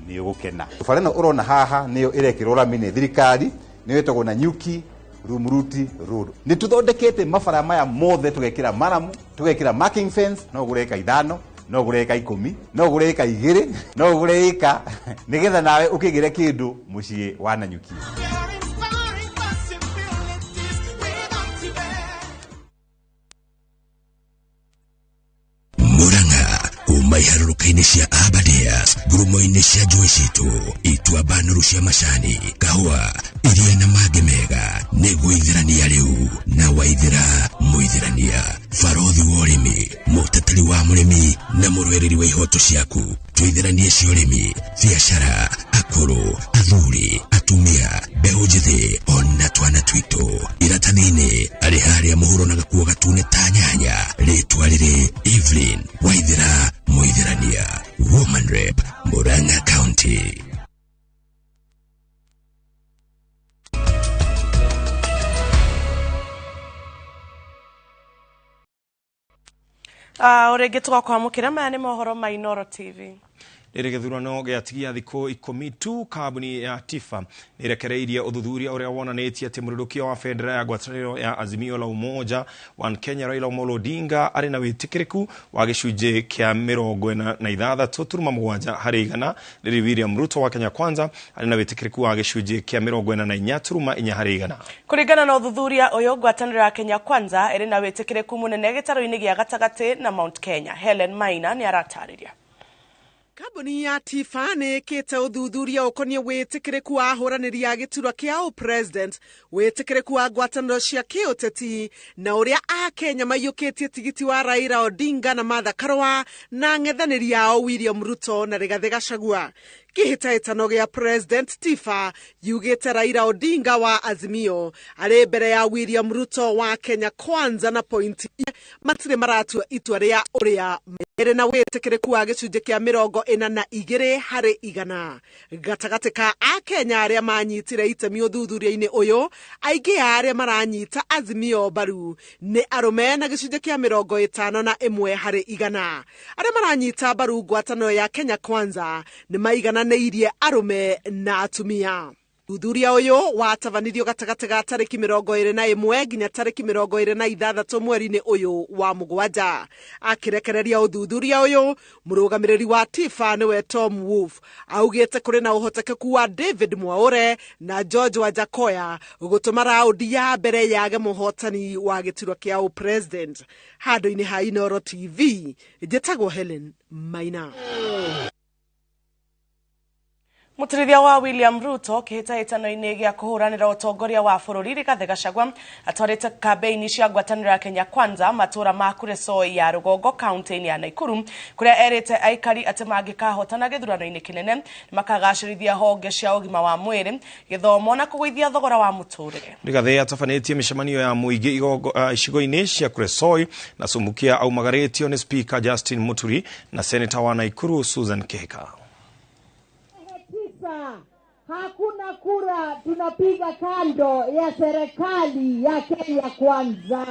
nĩ ũgũkena. Bara ĩno ũrona haha nĩyo ĩrekĩrwo rami nĩ thirikari, nĩyo ĩtagwo Nanyuki Rumuruti Road. Nĩ tũthondekete mabara maya mothe, tũgekĩra maramu, tũgekĩra marking fence, no ũgũre ĩka 5, no ũgũre ĩka 10, no ũgũre ĩka 2, no ũgũre ĩka nĩgetha nawe ũkĩgĩre kĩndũ mũciĩ wa Nanyuki. Murang'a kuma iharũrũka-inĩ cia Aberdares, ngurumo-inĩ cia njũĩ citũ, ituamba nũrũ cia macani, kahũa, iria na mangĩ mega, nĩ gwĩithĩrania rĩu na Waithĩra mũithĩrania, barothi wa ũrĩmi, mũteteri wa mũrĩmi na mũrũĩrĩri wa ihoto ciaku. Tũithĩranie cia ũrĩmi, biacara, akũrũ, athuri, atumia, mbeũ njĩthĩ ona twana twitũ. Iratathi-inĩ arĩ harĩa mũhuro na gakuo gatune ta nyanya, rĩtwa rĩrĩ Evelyn Waithĩra Mũithĩrania, Woman Rep, Murang'a County. Ũrĩngĩ tũgakwamũkĩra maya nĩ mohoro ma Inooro TV. Rĩrĩ gĩthurano gĩatigia thikũ 10 tu, kambuni ya Tifa nĩrekereirie ũthuthuria ũrĩa wonanĩtie atĩ mũrũrũkia wa bendera ya ngwatanĩro ya Azimio la Umoja One Kenya Raila Amolo Odinga arĩ na wĩtĩkĩrĩku wa gĩcunjĩ kĩa 46.7 harĩ igana. Rĩrĩ William Ruto wa Kenya Kwanza arĩ na wĩtĩkĩrĩku wa gĩcunjĩ kĩa 44.4 harĩ igana. Kũringana na ũthuthuria ũyũ, ngwatanĩro ya Kenya Kwanza ĩrĩ na wĩtĩkĩrĩku mũnene gĩtarũ-inĩ gĩa gatagatĩ na Mount Kenya. Helen Maina nĩ aratarĩria. Kambuni ya Tifa nĩ ĩkĩte ũthuthuria ũkoniĩ wĩtĩkĩrĩku wa ahũranĩri a gĩturwa kĩa ũpresident, wĩtĩkĩrĩku wa ngwatanĩro cia kĩũteti na ũrĩa akenya maiyũkĩtie tigiti wa Raila Odinga na Martha Karua na ang'ethanĩri ao William Ruto na Rigathĩ Gachagua. Kĩhĩtahĩtano gĩa President Tifa yugĩte Raila Odinga wa Azimio arĩ mbere ya William Ruto wa Kenya Kwanza na pointi matirĩ maratua itua rĩa ũrĩa ĩrĩ na wĩtĩkĩrĩku wa gĩcunjĩ kĩa 42 harĩ igana. Gatagatĩ ka akenya arĩa manyitire itemi ũthuthuria-inĩ ũyũ, aingĩ a arĩa maranyita Azimio mbaru nĩ arũme na gĩcunjĩ kĩa 51 harĩ igana. Arĩa maranyita mbaru ngwatanĩro ya Kenya Kwanza nĩ maigananĩirie arũme na atumia. Ũthuthuria ũyũ watabanirio gatagatĩ ga tarĩki 21 nginya tarĩki 26 mweri-inĩ ũyũ wa mũgwanja. Akĩrekereria ũthuthuria ũyũ, mũrũgamĩrĩri wa Tifa nĩwe Tom Wolf augĩte kũrĩ na ũhotekeku wa David Mwaure na George Wajackoyah gũtũma raũndi ya mbere yage mũhotani wa gĩturwa kĩa ũpresident. Handũ-inĩ ha Inooro TV, njĩtagwo Helen Maina. Mutirithia wa William Ruto kĩhĩtahĩtano-inĩ gĩa kũhũranĩra ũtongoria wa bũrũri Rigathĩ Gachagua atwarĩte kambĩini cia ngwatanĩro ya Kenya Kwanza matũra ma Kuresoi ya rũgongo kaunti-inĩ ya Nakuru kũrĩa erĩte aikari atĩ mangĩkahotana gĩthurano-inĩ kĩnene makagacĩrithia honge cia ũgima wa mwĩrĩ, gĩthomo na kũgũithia thogora wa mũtũrĩre. Rigathĩ atabanĩtie mĩcemanio ya mũingĩ icigo-inĩ cia Kuresoi na Sumukia aumagarĩtio nĩ Speaker Justin Muturi na Senator wa Nakuru Susan Kihika. Hakuna kura tunapiga kando ya serikali ya Kenya Kwanza.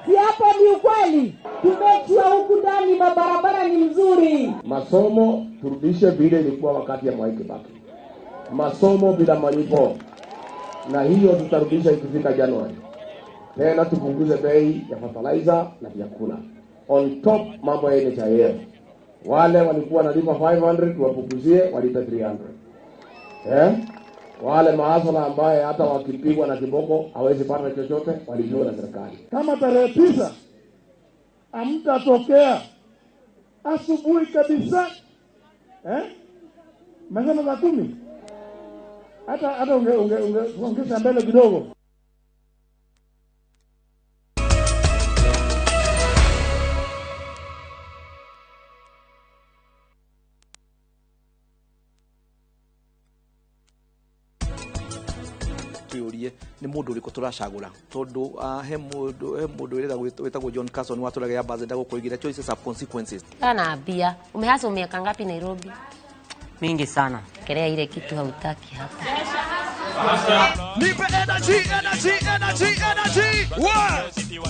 Si hapo ni ukweli? Tumechua huku ndani mabarabara ni mzuri. Masomo turudishe vile ilikuwa wakati ya Mwai Kibaki. Masomo bila malipo. Na hiyo tutarudisha ikifika Januari. Tena tupunguze bei ya fertilizer na vyakula. On top mambo ya NHIF. Wale walikuwa wanalipa 500 wapunguzie walipe 300. Wale maasala ambaye hata wakipigwa na kiboko hawezi pata chochote walipewa na serikali. Kama tarehe 9 hamtatokea asubuhi kabisa, masaa 10 hata ungeongeza mbele kidogo. Tuyurie ni mundu uriku turacagura tondu he mundu wetagwo John Carson waturaga ambassador gukuigira choices have consequences. Kana bia umehasa miaka ngapi Nairobi? Mingi sana. Kelea ile kitu hautaki hapa. Nipe energy, energy, energy, energy. What? See?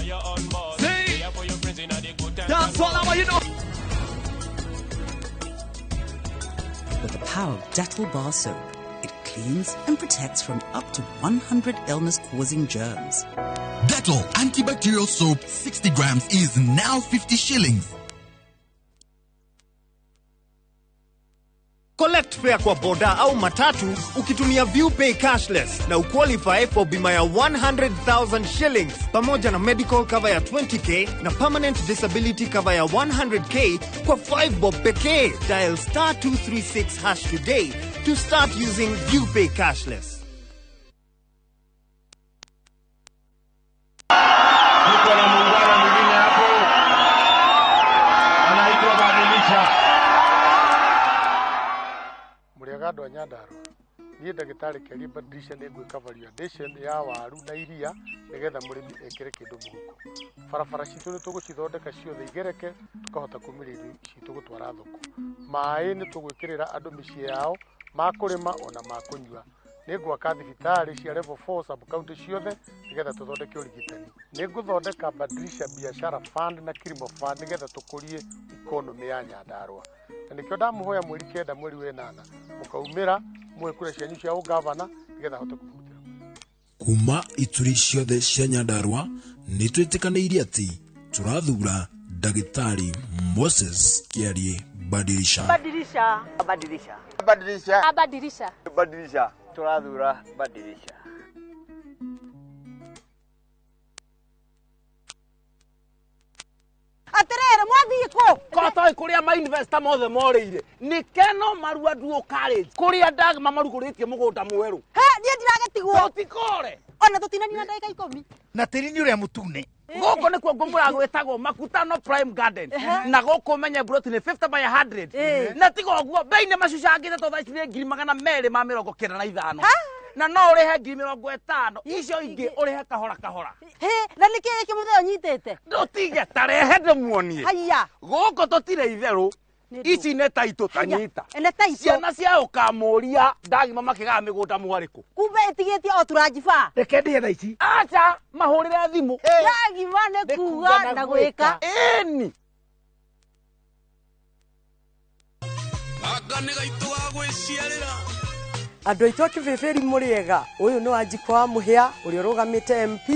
Dance all hour, you know. With the power of Dettol bar soap, it cleans and protects from up to 100 illness-causing germs. Dettol antibacterial soap 60 grams is now 50 shillings. Collect fare kwa boda au matatu ukitumia ViewPay cashless na uqualify for bima ya 100,000 shillings pamoja na medical cover ya 20k na permanent disability cover ya 100k kwa 5 bob pekee. Dial star 236 hash today to start using ViewPay cashless. Niko na muungano mwingine hapo anaitwa Badilisha. Andũ a Nyandarua niĩ ndagĩtarĩ Keri Badilisha nĩ ngwĩka value ya waru na iria nĩgetha mũrĩmi ekĩre kĩndũ mũhuko. Barabara citũ nĩ tũgũcithondeka ciothe igereke tũkahota kumĩria irio citũ gũtwara thoko. Maĩ nĩ tũgwĩkĩrĩra andũ mĩciĩ yao ma kũrĩma ona ma kũnyua. Nĩ ngwaka thibitarĩ cia level 4 sub county ciothe nĩgetha tũthondeke ũrigitani. Nĩ ngũthondeka Badilisha Biashara Fund na Kilimo Fund nĩgetha tũkũrie economy ya Nyandarua. Na nĩkĩo ndamũhoya mweri 9 mweri wa 8 mũkaumĩra muhe kura cianyu cia ũgavana nĩgetha hote kũmũrutĩra. Kuma ituri ciothe cia Nyandarua nĩ twĩtĩkanĩirie atĩ tũrathura Ndagĩtarĩ Moses Kĩarie Badilisha. Badilisha. Badilisha. Badilisha. Badilisha. Badilisha. Tũrathura Badilisha. Atirere mwathii ku kotoi kuria ma investor mothe moreire ni keno marua duo college kuria ndagma maruguritie mugunda mweru he nie ndiragetigwo tutikore ona tutinanina ndagika 10 na tiri ni uria mutune guku nikuo ngumura gwitagwo Makutano Prime Garden na guku menye broti ni 50 by 100 na tiga uguo bei ni macucangite to thaa ici ni 295 na no urihe 50,000 icio ingi urihe kahora kahora. He na niki giki muthee unyitite ndutige tarehe ndimuonie. Haya guku tutire itheru ici nĩ taitũ tanyita nĩ taitũ ciana cia ũkamũria ndagima makĩgaa mĩgũnda mwarĩkũ kumbe ĩtigĩtie o turanjiba reke ndĩhe thaa ici acha mahũrĩre thimũ ndagima nĩ kuga na gwĩka ĩni gaka nĩ gaitũ ga gwĩciarĩra. Andũ aitũ a Kĩbĩbĩri mũrĩega, ũyũ nĩ Wanjikũ wa Mũhĩa ũrĩa ũrũgamĩte MP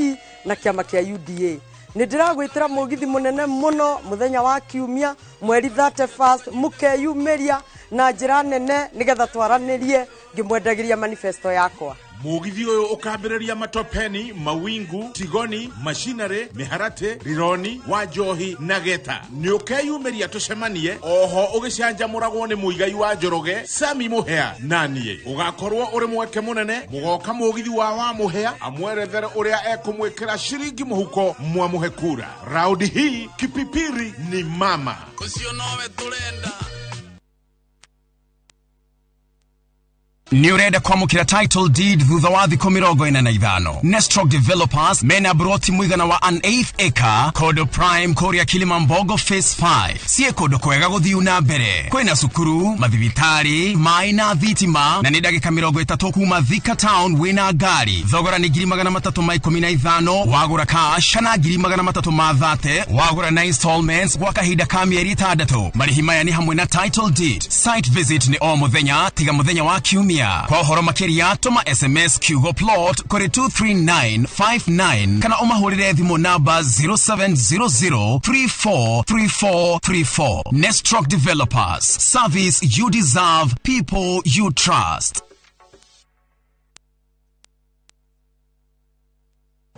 na kĩama kĩa UDA. Nĩ ndĩragwĩtĩra mũgithi mũnene mũno mũthenya wa kiumia mweri 31 mũkeyumĩria na njĩra nene nĩgetha twaranĩrie ngĩmwendagĩria manifesto yakwa. Mũgithi ũyũ ũkambĩrĩria Matopeni, Mawingu, Tigoni, Machinery, Mĩharatĩ, Rironi, Wanjohi na Geta. Nĩ ũkeyumĩria tũcemanie oho ũgĩcanjamũragwo nĩ Mũigai wa Njoroge, Sami Mũhea na niĩ. Ũgakorwo ũrĩ mweke mũnene mũgoka mũgithi wa Mũhea amwerethere ũrĩa ekũmwĩkĩra ciringi mũhuko mwamũhe kura. Raundi hii Kipipiri ni mama. Ũcio nowe tũrenda. Nĩ ũrenda kwamũkĩra title deed thutha wa thikũ 45? Nestrock Developers mena broti mũigana wa an eighth acre kondo prime kũrĩa Kilimambogo Phase 5. Ciĩ kũndũ kwega gũthiu na mbere, kwĩna cukuru, mathibitarĩ, maĩ na thitima, na nĩ ndagĩka 30 kuma Thika Town wĩna ngari. Thogora nĩ 315,000 wagũra cash, kana 330,000 wagũra na installments gwa kahinda ka mĩeri 6. Marĩhi maya nĩ hamwe na title deed. Site visit nĩ o mũthenya tiga mũthenya wa kiumia. Kwa ũhoro makĩria tũma SMS kiugo plot kũrĩ 23959 kana ũmahũrĩre thimũ namba 0700343434. Nestrock Developers, service you deserve, people you trust.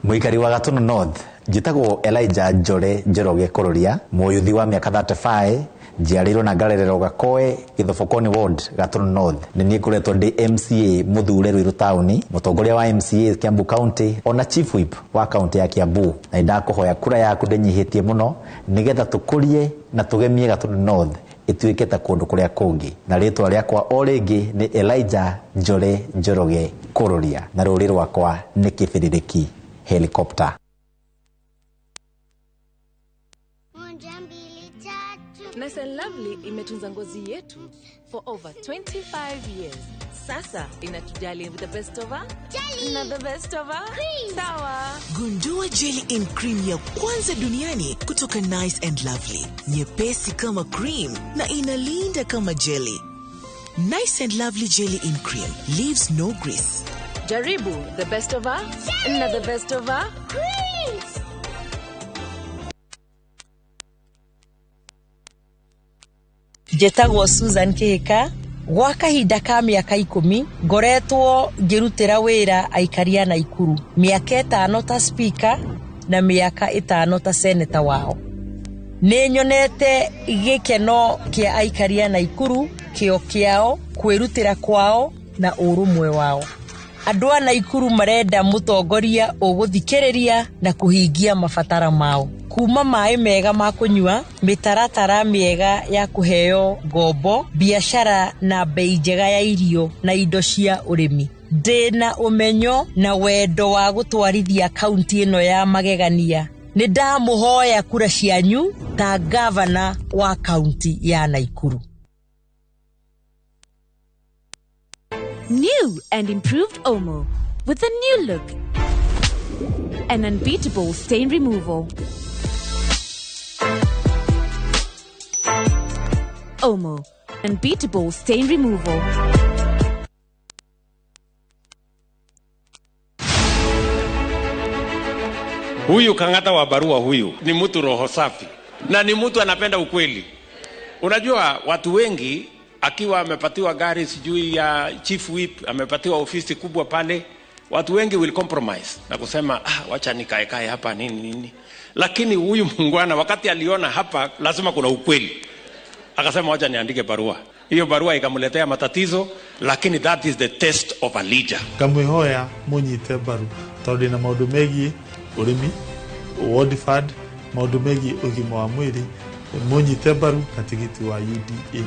Mũikari wa Gatũndũ North, njĩtagwo Elijah Njore Njoroge Kũrũria, mũyuthi wa mĩaka 35, njiarĩirwo na ngarererwo Gakoe, Gĩthobokoni Ward, Gatũndũ North. Nĩ niĩ ngoretwo ndĩ MCA mũthure Ruiru Town, mũtongoria wa MCA Kiambu County, ona Chief Whip wa kaunti ya Kiambu. Na nĩndakũhoya kura yaku ndĩnyihĩtie mũno nĩgetha tũkũrie na tũgemie Gatũndũ North ĩtuĩke ta kũndũ kũrĩa kũngĩ. Na rĩtwa rĩakwa o rĩngĩ nĩ Elijah Njore Njoroge Kũrũria, na rũrĩ rwakwa nĩ kĩbĩrĩrĩki helicopter. Nice and Lovely imetunza ngozi yetu for over 25 years. Sasa inatujali with the best of her jelly na the best of her cream. Sawa. Gundua jelly in cream ya kwanza duniani kutoka Nice and Lovely. Nyepesi kama cream na inalinda kama jelly. Nice and Lovely jelly in cream leaves no grease. Jaribu the best of her jelly na the best of her creams. Njĩtagwo Susan Kĩhĩka. Gwa kahinda ka mĩaka 10 ngoretwo ngĩrutĩra wĩra aikari a Naikuru, mĩaka 5 ta speaker na mĩaka 5 ta senator wao. Nĩ nyonete gĩkeno kĩa aikari a Naikuru, kĩo kĩao, kwĩrutĩra kwao na ũrũmwe wao. Andũ a Naikuru marenda mũtongoria ũgũthikĩrĩria na kũhingia mabatara mao. Kuma maĩ mega ma kũnyua, mĩtaratara mĩega ya kũheo ngombo, biacara na bei njega ya irio na indo cia ũrĩmi. Ndĩna ũmenyo na wendo wa gũtwarithia kaunti ĩno ya magegania. Nĩ ndamũhoya kura cianyu ta gavana wa kaunti ya Naikuru. New and improved Omo with a new look and unbeatable stain removal. Omo, unbeatable stain removal. Huyu Kang'ata wa barua huyu ni mtu roho safi na ni mtu anapenda ukweli. Unajua watu wengi akiwa amepatiwa gari sijui ya chief whip, amepatiwa ofisi kubwa pale, watu wengi will compromise na kusema wacha nikae hapa nini nini. Lakini huyu muungwana wakati aliona hapa lazima kuna ukweli, akasema wacha niandike barua. Hiyo barua ikamletea matatizo, lakini that is the test of a leader. Ngamwihoya munyite mbaru tondu na maundu megie urimi, ward fund, maundu megie ugima wa mwiri, munyite mbaru na tigiti wa UDA.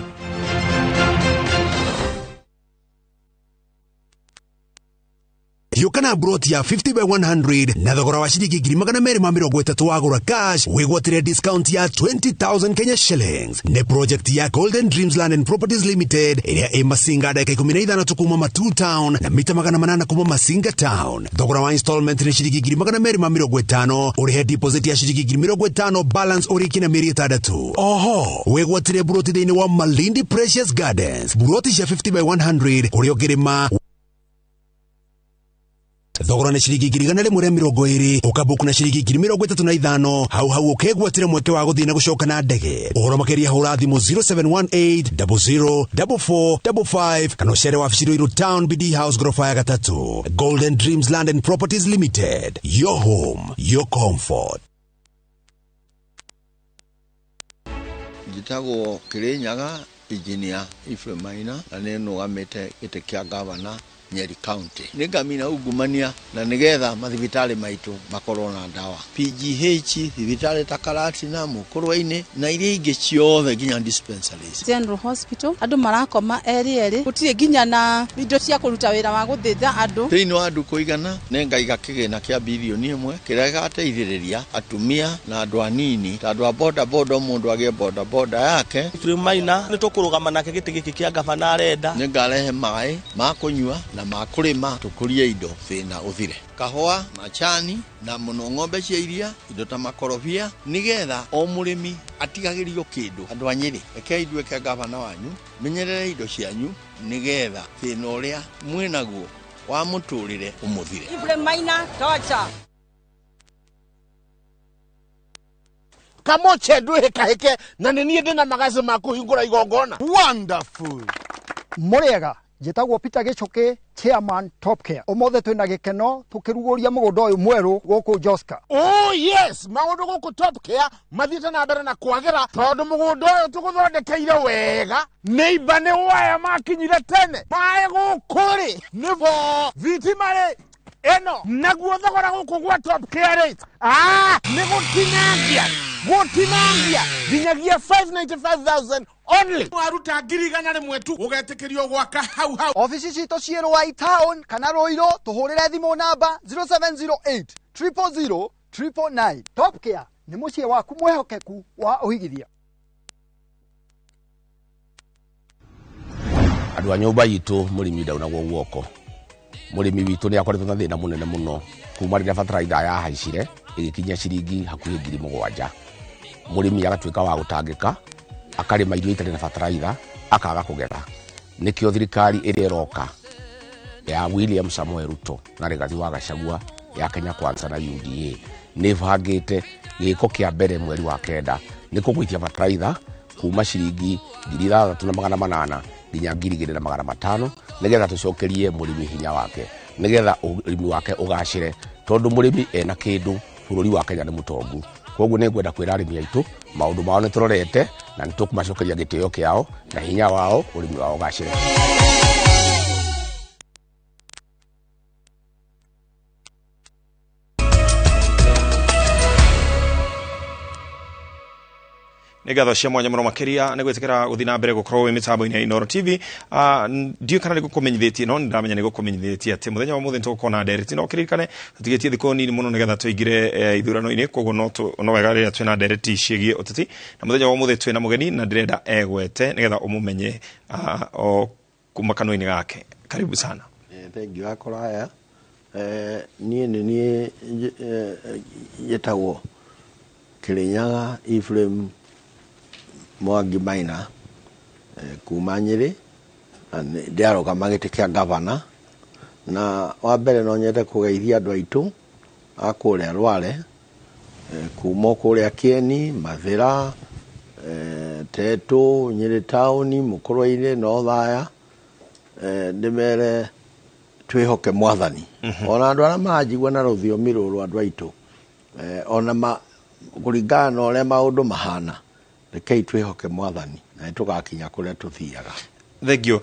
Yũka na broti ya 50 by 100 na thogora wa ciringi 230,000 wagũra cash wĩgwatĩre discount ya 20,000 Kenya shillings. Nĩ project ya Golden Dreams Land and Properties Limited ĩrĩa ĩ Masinga ndagĩka 15 tu kuma Matuu Town na mita 800 kuma Masinga Town. Thogora wa installment nĩ ciringi 250,000, ũrĩhe deposit ya ciringi 50,000, balance ũrĩkie na mĩeri 6. Oho wĩgwatĩre broti thĩinĩ wa Malindi Precious Gardens, broti cia 50 by 100 ũrĩa ũngĩrĩma Thogora nĩ ciringi 120,000, ũkabook na ciringi 35,000. Hau hau ũkegwatĩra mweke wa gũthiĩ na gũcoka na ndege. Ũhoro makĩria hũra thimũ 0718 00 44 55 kana ũcere wabici Ruiru Town, BD House, ghorofa ya gatatũ. Golden Dreams Land and Properties Limited, your home, your comfort. Njĩtagwo Kĩrĩnyaga Engineer Ephraim Maina, na nĩ nũgamĩte gĩtĩ kĩa gavana Nyeri County. Nĩ ngamina ungumania na nĩgetha mathibitarĩ maitũ makorwo na ndawa. PGH, thibitarĩ ta Karatina, Mũkũrwe-inĩ na iria ingĩ ciothe nginya dispensaries. General Hospital andũ marakoma erĩ erĩ, gũtirĩ nginya na indo cia kũruta wĩra wa gũthĩnja andũ. Thĩinĩ wa ndukũ 100 nĩ ngaiga kĩgĩna kĩa birioni 1 kĩrĩa gĩgateithĩrĩria atumia na andũ anini ta andũ a boda boda, o mũndũ agĩe boda boda yake. Ephraim Maina nĩ tũkũrũgama nake gĩtĩ gĩkĩ kĩa gavana arenda. Nĩ ngarehe maĩ ma kũnyua na ma kũrĩma, tũkũrie indo, thĩna ũthire. Kahũa, macani na mũno ng'ombe cia iria, indo ta makorobia, nĩgetha o mũrĩmi atigagĩrio kĩndũ. Andũ a Nyĩrĩ, rekei nduĩke gavana wanyu, menyerere indo cianyu nĩgetha thĩna ũrĩa mwĩnaguo wa mũtũrĩre ũmũthire. Ephraim Maina torture. Kamoche ndwĩhĩkahĩke na nĩ niĩ ndĩna magaci ma kũhingũra igongona. Wonderful. Mũrĩega, njĩtagwo Peter Gĩchũkĩ, chairman Top Care. Ũmũthĩ twĩna gĩkeno tũkĩrugũria mũgũnda ũyũ mwerũ gũkũ Joska. Oh yes, maũndũ gũkũ Top Care mathiĩte na mbere na kwagĩra tondũ mũgũnda ũyũ tũgũthondekeire wega. Neighbor nĩ waya makinyire tene. Maĩ gũkũ rĩ nĩ bo thitima rĩ ĩno, naguo thogora gũkũ gwa Top Care rĩ nĩ gũtinangia gũtinangia nginyagia 595,000 only. Waruta 100,000 tu ũgetĩkĩrio gwaka hau hau. Obici citũ ciĩ Ruai Town kana Ruiru, tũhũrĩre thimũ namba 0708 000 999. Top Care nĩ mũciĩ waku mwĩhokeku wa ũigithia. Andũ a nyũmba itũ, mũrĩmi ndaunagwo guoko. Mũrĩmi witũ nĩ akoretwo na thĩna mũnene mũno kuma rĩrĩa bataraitha yahaicire ĩgĩkinyia ciringi hakuhĩ 7,000. Mũrĩmi agatuĩka wa gũtangĩka, akarĩma irio itarĩ na bataraitha, akaga kũgetha. Nĩkĩo thirikari ĩrĩa ĩroka ya William Samoei Ruto na Rigathi wa Gachagua ya Kenya Kwanza na UDA nĩ ĩbangĩte gĩko kĩa mbere mweri wa 9 nĩ kũgũithia bataraitha kuma ciringi 6,800 nginya 2,500, nĩgetha tũcokerie mũrĩmi hinya wake, nĩgetha ũrĩmi wake ũgacĩre, tondũ mũrĩmi ena kĩndũ bũrũri wa Kenya nĩ mũtongu. Koguo nĩ ngwenda kwĩra arĩmi aitũ maũndũ mao nĩ tũrorete na nĩ tũkũmacokeria gĩtĩo kĩao na hinya wao, ũrĩmi wao ũgacĩre. Nĩ ngatho cia mwanya mũno makĩria nĩ gwĩtĩkĩra gũthiĩ na mbere gũkorwo wĩ mĩtambo-inĩ ya Inooro TV. Ndiũĩ kana nĩ gũkũmenyithĩtie, no nĩ ndĩramenya nĩ gũkũmenyithĩtie atĩ mũthenya wa ũmũthĩ nĩ tũgũkorwo na ndereti. No kĩririkane tũtigĩtie thikũ nini mũno nĩgetha tũingĩre ithurano-inĩ, koguo no wega rĩrĩa twĩna ndereti ciĩgiĩ ũteti. Na mũthenya wa ũmũthĩ twĩna mũgeni na ndĩrenda egwete nĩgetha ũmũmenye o kuma kanua-inĩ gake. Karibu sana. Thank you akoraya. Niĩ nĩ niĩ njĩtagwo Kĩrĩnyaga Ephraim Mwangi Maina, kuma Nyĩrĩ, na ndĩarũgama gĩtĩ kĩa gavana. Na wa mbere no nyende kũgeithia andũ aitũ a kũrĩa Rware, kuma kũrĩa Kĩeni, Mathĩra, Tetũ, Nyĩrĩ taũni, Mũkũrwe-inĩ, Nothaya, ndĩmere twĩhoke Mwathani. Ona andũ arĩa maranjigua na rũthiomi rũrũ andũ aitũ, ona kũringana na ũrĩa maũndũ mahana, rekei twĩhoke Mwathani na nĩtũgakinya kũrĩa tũthiaga. Thank you.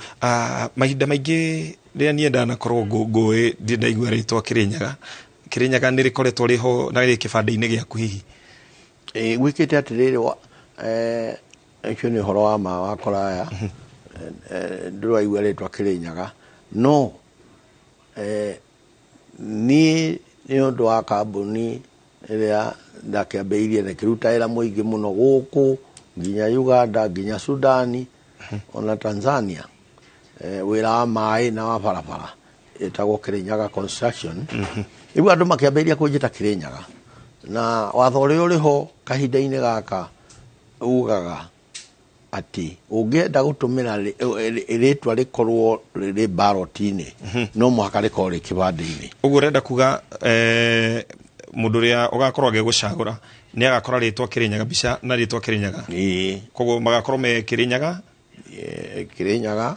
Mahinda maingĩ rĩrĩa niĩ ndanakorwo ngũĩ ndirĩ ndaigua rĩtwa Kĩrĩnyaga. Kĩrĩnyaga nĩ rĩkoretwo rĩho na rĩ kĩbandĩ-inĩ gĩaku hihi? Gwĩkĩte atĩrĩrĩ, ũcio nĩ ũhoro wa ma wa kũraya. Ndĩraigua rĩtwa Kĩrĩnyaga, no niĩ nĩ ũndũ wa kambuni ĩrĩa ndakĩambĩrĩirie na ĩkĩruta wĩra mũingĩ mũno gũkũ nginya Uganda, nginya Sudani, ona Tanzania, wĩra wa maĩ na wa barabara ĩtagwo Kĩrĩnyaga Construction. Rĩu andũ makĩambĩrĩria kũnjĩta Kĩrĩnyaga, na watho ũrĩa ũrĩ ho kahinda-inĩ gaka ugaga Atĩ ũngĩenda gũtũmĩra rĩtwa rĩkorwo rĩrĩ ballot-inĩ, no mũhaka rĩkorwo rĩ kĩbandĩ-inĩ. Ũguo ũrenda kuga mũndũ ũrĩa ũgakorwo agĩgũcagũra nĩ agakora rĩtwa Kĩrĩnyaga mbica na rĩtwa Kĩrĩnyaga? Ĩĩ. Koguo magakorwo me Kĩrĩnyaga. Kĩrĩnyaga,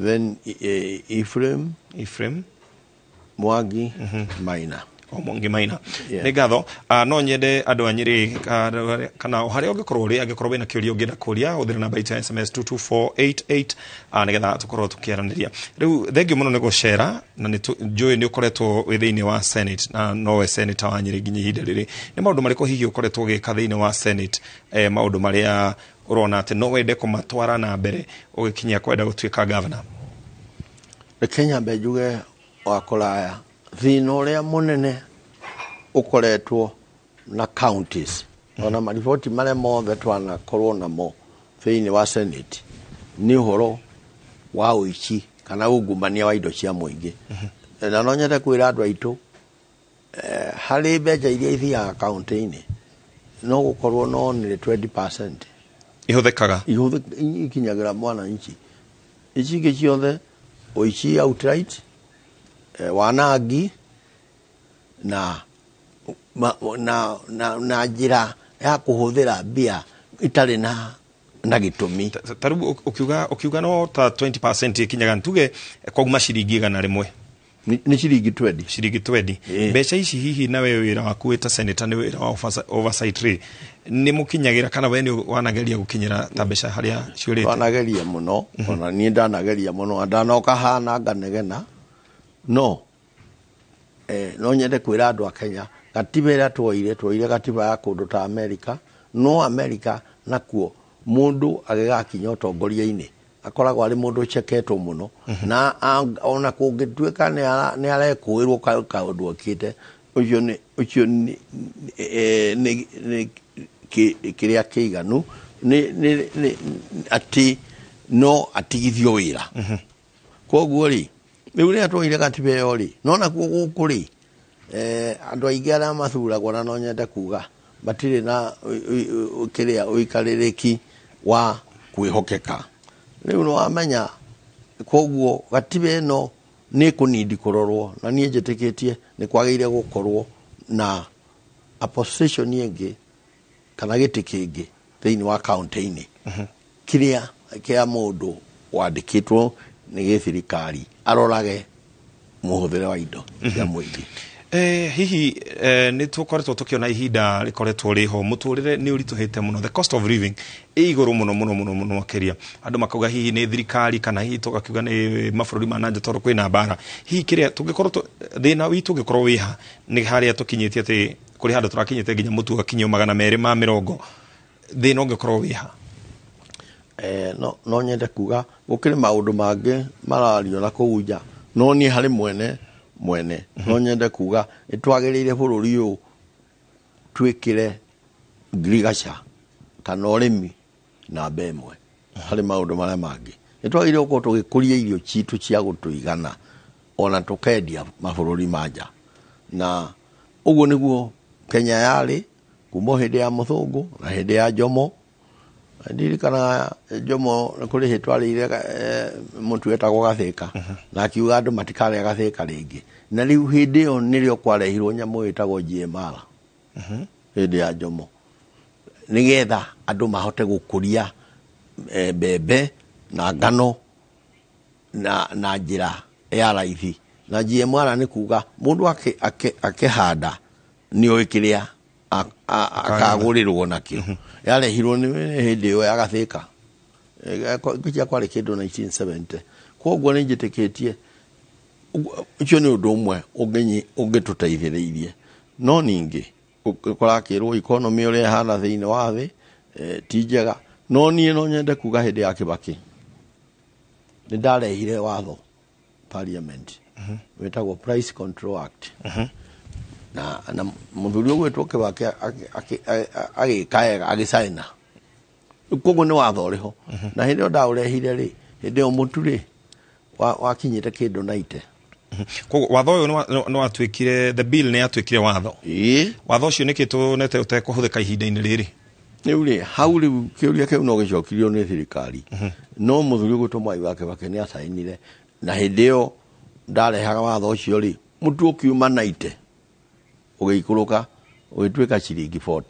then Ephraim. Ephraim Mwangi Maina. O Mwangi Maina. Yeah. Nĩ ngatho. No nyende andũ a Nyĩrĩ kana o harĩa ũngĩkorwo ũrĩ, angĩkorwo wĩna kĩũria ũngĩenda kũria, hũthĩra namba itũ ya SMS 22488, nĩgetha tũkorwo tũkĩaranĩria. Rĩu thengio mũno nĩ gũcera, na nĩ njũĩ nĩ ũkoretwo wĩ thĩinĩ wa Senate na nowe senator wa Nyĩrĩ nginya ihinda rĩrĩ. Nĩ maũndũ marĩkũ hihi ũkoretwo ũgĩka thĩinĩ wa Senate, maũndũ marĩa ũrona atĩ no wende kũmatwara na mbere ũgĩkinyia kwenda gũtuĩka governor? Reke nyambe njuge wa kũraya, thĩna ũrĩa mũnene ũkoretwo na counties, ona mariboti marĩa mothe twanakorwo namo thĩinĩ wa Senate, nĩ ũhoro wa ũici kana ungumania wa indo cia mũingĩ. Na no nyende kwĩra andũ aitũ, harĩ mbeca iria ithiaga kaunti-inĩ, no gũkorwo no nĩ 20% ihũthĩkaga, ikinyagĩra mwananchi. Ici ingĩ ciothe ũici outright, wanangi na na njĩra ya kũhũthĩra mbia itarĩ na gĩtũmi. Ta rĩu ũkiuga no ta 20% ikinyaga, tuge kwauma ciringi 100. Nĩ ciringi 20. Ciringi 20. Mbeca ici hihi nawe wĩra waku wĩ ta senator nĩ wĩra wa oversight rĩ, nĩ mũkinyagĩra kana we nĩ wanageria gũkinyĩra ta mbeca harĩa ciũrĩte? Twanageria mũno, ona niĩ ndanageria mũno, ndanoka haha nganegena, no no nyende kwĩra andũ a Kenya, gatiba ĩrĩa twoire gatiba ya kũndũ ta America, no America nakuo mũndũ agĩgakinya ũtongoria-inĩ akoragwo arĩ mũndũ ũceketwo mũno, na ona kũngĩtuĩka nĩ arekũĩrwo kaũndũ ekĩte, ũcio nĩ kĩrĩa kĩiganu, nĩ atĩ no atigithio wĩra. Koguo rĩ, rĩu rĩrĩa twoire gatiba ĩyo rĩ, no nakuo gũkũ rĩ, andũ aingĩ arĩa mathuragwo, na no nyende kuga matirĩ na kĩrĩa ũikarĩrĩki wa kwĩhokeka. Rĩu nĩ wamenya, koguo gatiba ĩno nĩ ĩkũnindi kũrorwo, na niĩ njĩtĩkĩtie nĩ kwagĩrĩire gũkorwo na opposition ĩngĩ kana gĩtĩ kĩngĩ thĩinĩ wa kaunti-inĩ, kĩrĩa kĩa mũndũ wandĩkĩtwo nĩ gĩthirikari arorage mũhũthĩre wa indo cia mũingĩ. Hihi nĩ tũkoretwo tũkĩona ihinda rĩkoretwo rĩho, mũtũrĩre nĩ ũritũhĩte mũno, the cost of living ĩ igũrũ mũno mũno mũno mũno makĩria. Andũ makauga hihi nĩ thirikari kana hihi tũgakiuga nĩ mabũrũri ma nanja tondũ kwĩna mbara. Hihi kĩrĩa tũngĩkorwo thĩna witũ ũngĩkorwo wĩha nĩ harĩa tũkinyĩtie atĩ kũrĩ handũ tũrakinyĩte nginya mũtu ũgakinyio 220, thĩna ũngĩkorwo wĩha? No nyende kuga gũkĩrĩ maũndũ mangĩ marario na kũu nja, no niĩ harĩ mwene no nyende kuga nĩ twagĩrĩire bũrũri ũyũ twĩkĩre ngirigaca kana ũrĩmi namba ĩmwe harĩ maũndũ marĩa mangĩ. Nĩ twagĩrĩire gũkorwo tũgĩkũria irio citũ cia gũtũigana ona tũkendia mabũrũri ma nja, na ũguo nĩguo Kenya yarĩ kuma hĩndĩ ya mũthũngũ na hĩndĩ ya Jomo. Ndirikanaga Jomo nĩ kũrĩ hĩndĩ twarĩire mũtu wetagwo gathĩka, na akiuga andũ matikarĩa gathĩka rĩngĩ, na rĩu hĩndĩ ĩyo nĩrĩo kwarehirwo nyamũ ĩtagwo GMR hĩndĩ ya Jomo, nĩgetha andũ mahote gũkũria mbembe na ngano na njĩra ya raithi. Na GMR nĩ kuga mũndũ akĩhanda nĩ oĩ kĩrĩa akagũrĩrwo nakĩo. Yarehirwo nĩ hĩndĩ ĩyo ya gathĩka, ngwĩciria kwarĩ kĩndũ 1970. Koguo nĩ njĩtĩkĩtie ũcio nĩ ũndũ ũmwe ũngĩtũteithĩrĩirie. No ningĩ kũrakĩrwo economy ũrĩa ĩhana thĩinĩ wa thĩ ti njega. No niĩ no nyende kuga hĩndĩ ya Kibaki nĩ ndarehire watho parliament wĩtagwo Price Control Act, na mũthuri ũgwĩtwo Kibaki agĩka wega agĩcaina. Koguo nĩ watho ũrĩho, na hĩndĩ ĩyo ndaũrehire rĩ, hĩndĩ ĩyo mũtu rĩ wakinyĩte kĩndũ 90. Koguo watho ũyũ nĩ watuĩkire, the bill nĩ yatuĩkire watho. Watho ũcio nĩkĩ tuonete ũtekũhũthĩka ihinda-inĩ rĩrĩ? Rĩu rĩ, hau rĩu kĩũria kĩu no gĩcokirio nĩ thirikari. No mũthuri ũgwĩtwo Mwai wa Kibaki nĩ acainire, na hĩndĩ ĩyo ndarehaga watho ũcio rĩ, mũtu ũkiuma 90 ũgĩikũrũka ũgĩtuĩka ciringi 40.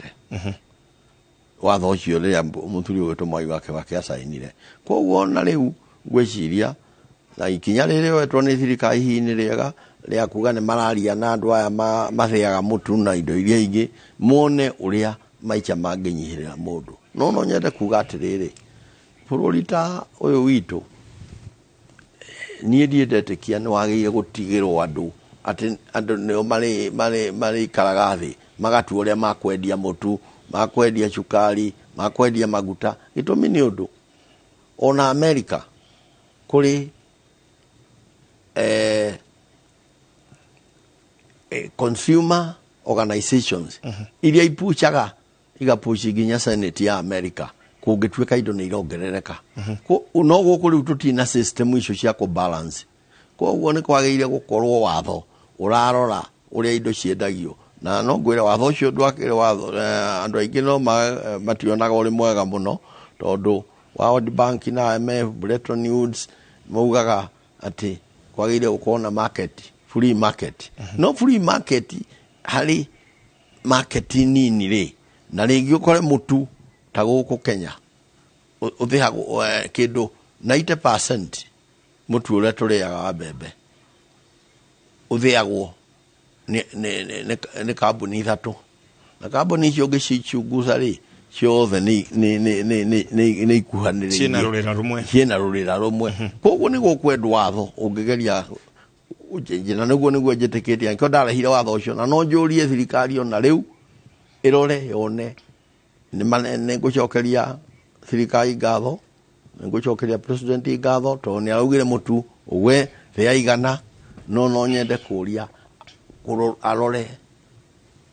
Watho ũcio rĩrĩa mũthuri ũgwĩtwo Mwai wa Kibaki acainire. Koguo ona rĩu ngwĩciria na ikinya rĩrĩ rĩoetwo nĩ thirikari hihi nĩ rĩega rĩa kuga nĩ mararia na andũ aya mathĩaga mũtu na indo iria ingĩ, mone ũrĩa maica mangĩnyihĩrĩra mũndũ. No no nyende kuga atĩrĩrĩ, bũrũri ta ũyũ witũ niĩ ndiĩ ndetĩkia nĩ wagĩrĩire gũtigĩrwo andũ atĩ andũ nĩo marĩikaraga thĩ magatua ũrĩa makwendia mũtu, makwendia cukari, makwendia maguta. Gĩtũmi nĩ ũndũ ona Amerika kũrĩ consumer organizations iria ipucaga igapuci nginya Senate ya America kũngĩtuĩka indo nĩ irongerereka. No gũkũ rĩu tũtirĩ na system icio cia kũ balance. Koguo nĩ kwagĩrĩire gũkorwo watho ũrarora ũrĩa indo ciendagio, na no ngwĩre watho ũcio ndwakĩrĩ watho, andũ aingĩ no mationaga ũrĩ mwega mũno, tondũ World Bank na IMF, Bretton Woods maugaga atĩ kwagĩrĩire gũkorwo na market, free market. No free market harĩ market nini rĩ, na rĩngĩ ũkore mũtu ta gũkũ Kenya ũthĩhagwo kĩndũ 90%, mũtu ũrĩa tũrĩaga wa mbembe ũthĩagwo nĩ kambuni ithatũ, na kambuni icio ũngĩcichunguza rĩ, ciothe nĩ ikuhanĩrĩirie. Ciĩna rũrĩra rũmwe. Ciĩna rũrĩra rũmwe. Koguo nĩ gũkwendwo watho ũngĩgeria gũcenjia, na nĩguo njĩtĩkĩtie nĩkĩo ndarehire watho ũcio. Na no njũrie thirikari ona rĩu ĩrore yone nĩ ngũcokeria thirikari ngatho, nĩ ngũcokeria president ngatho, tondũ nĩ araugire mũtu ũgwe thĩa igana. No nyende kũria arore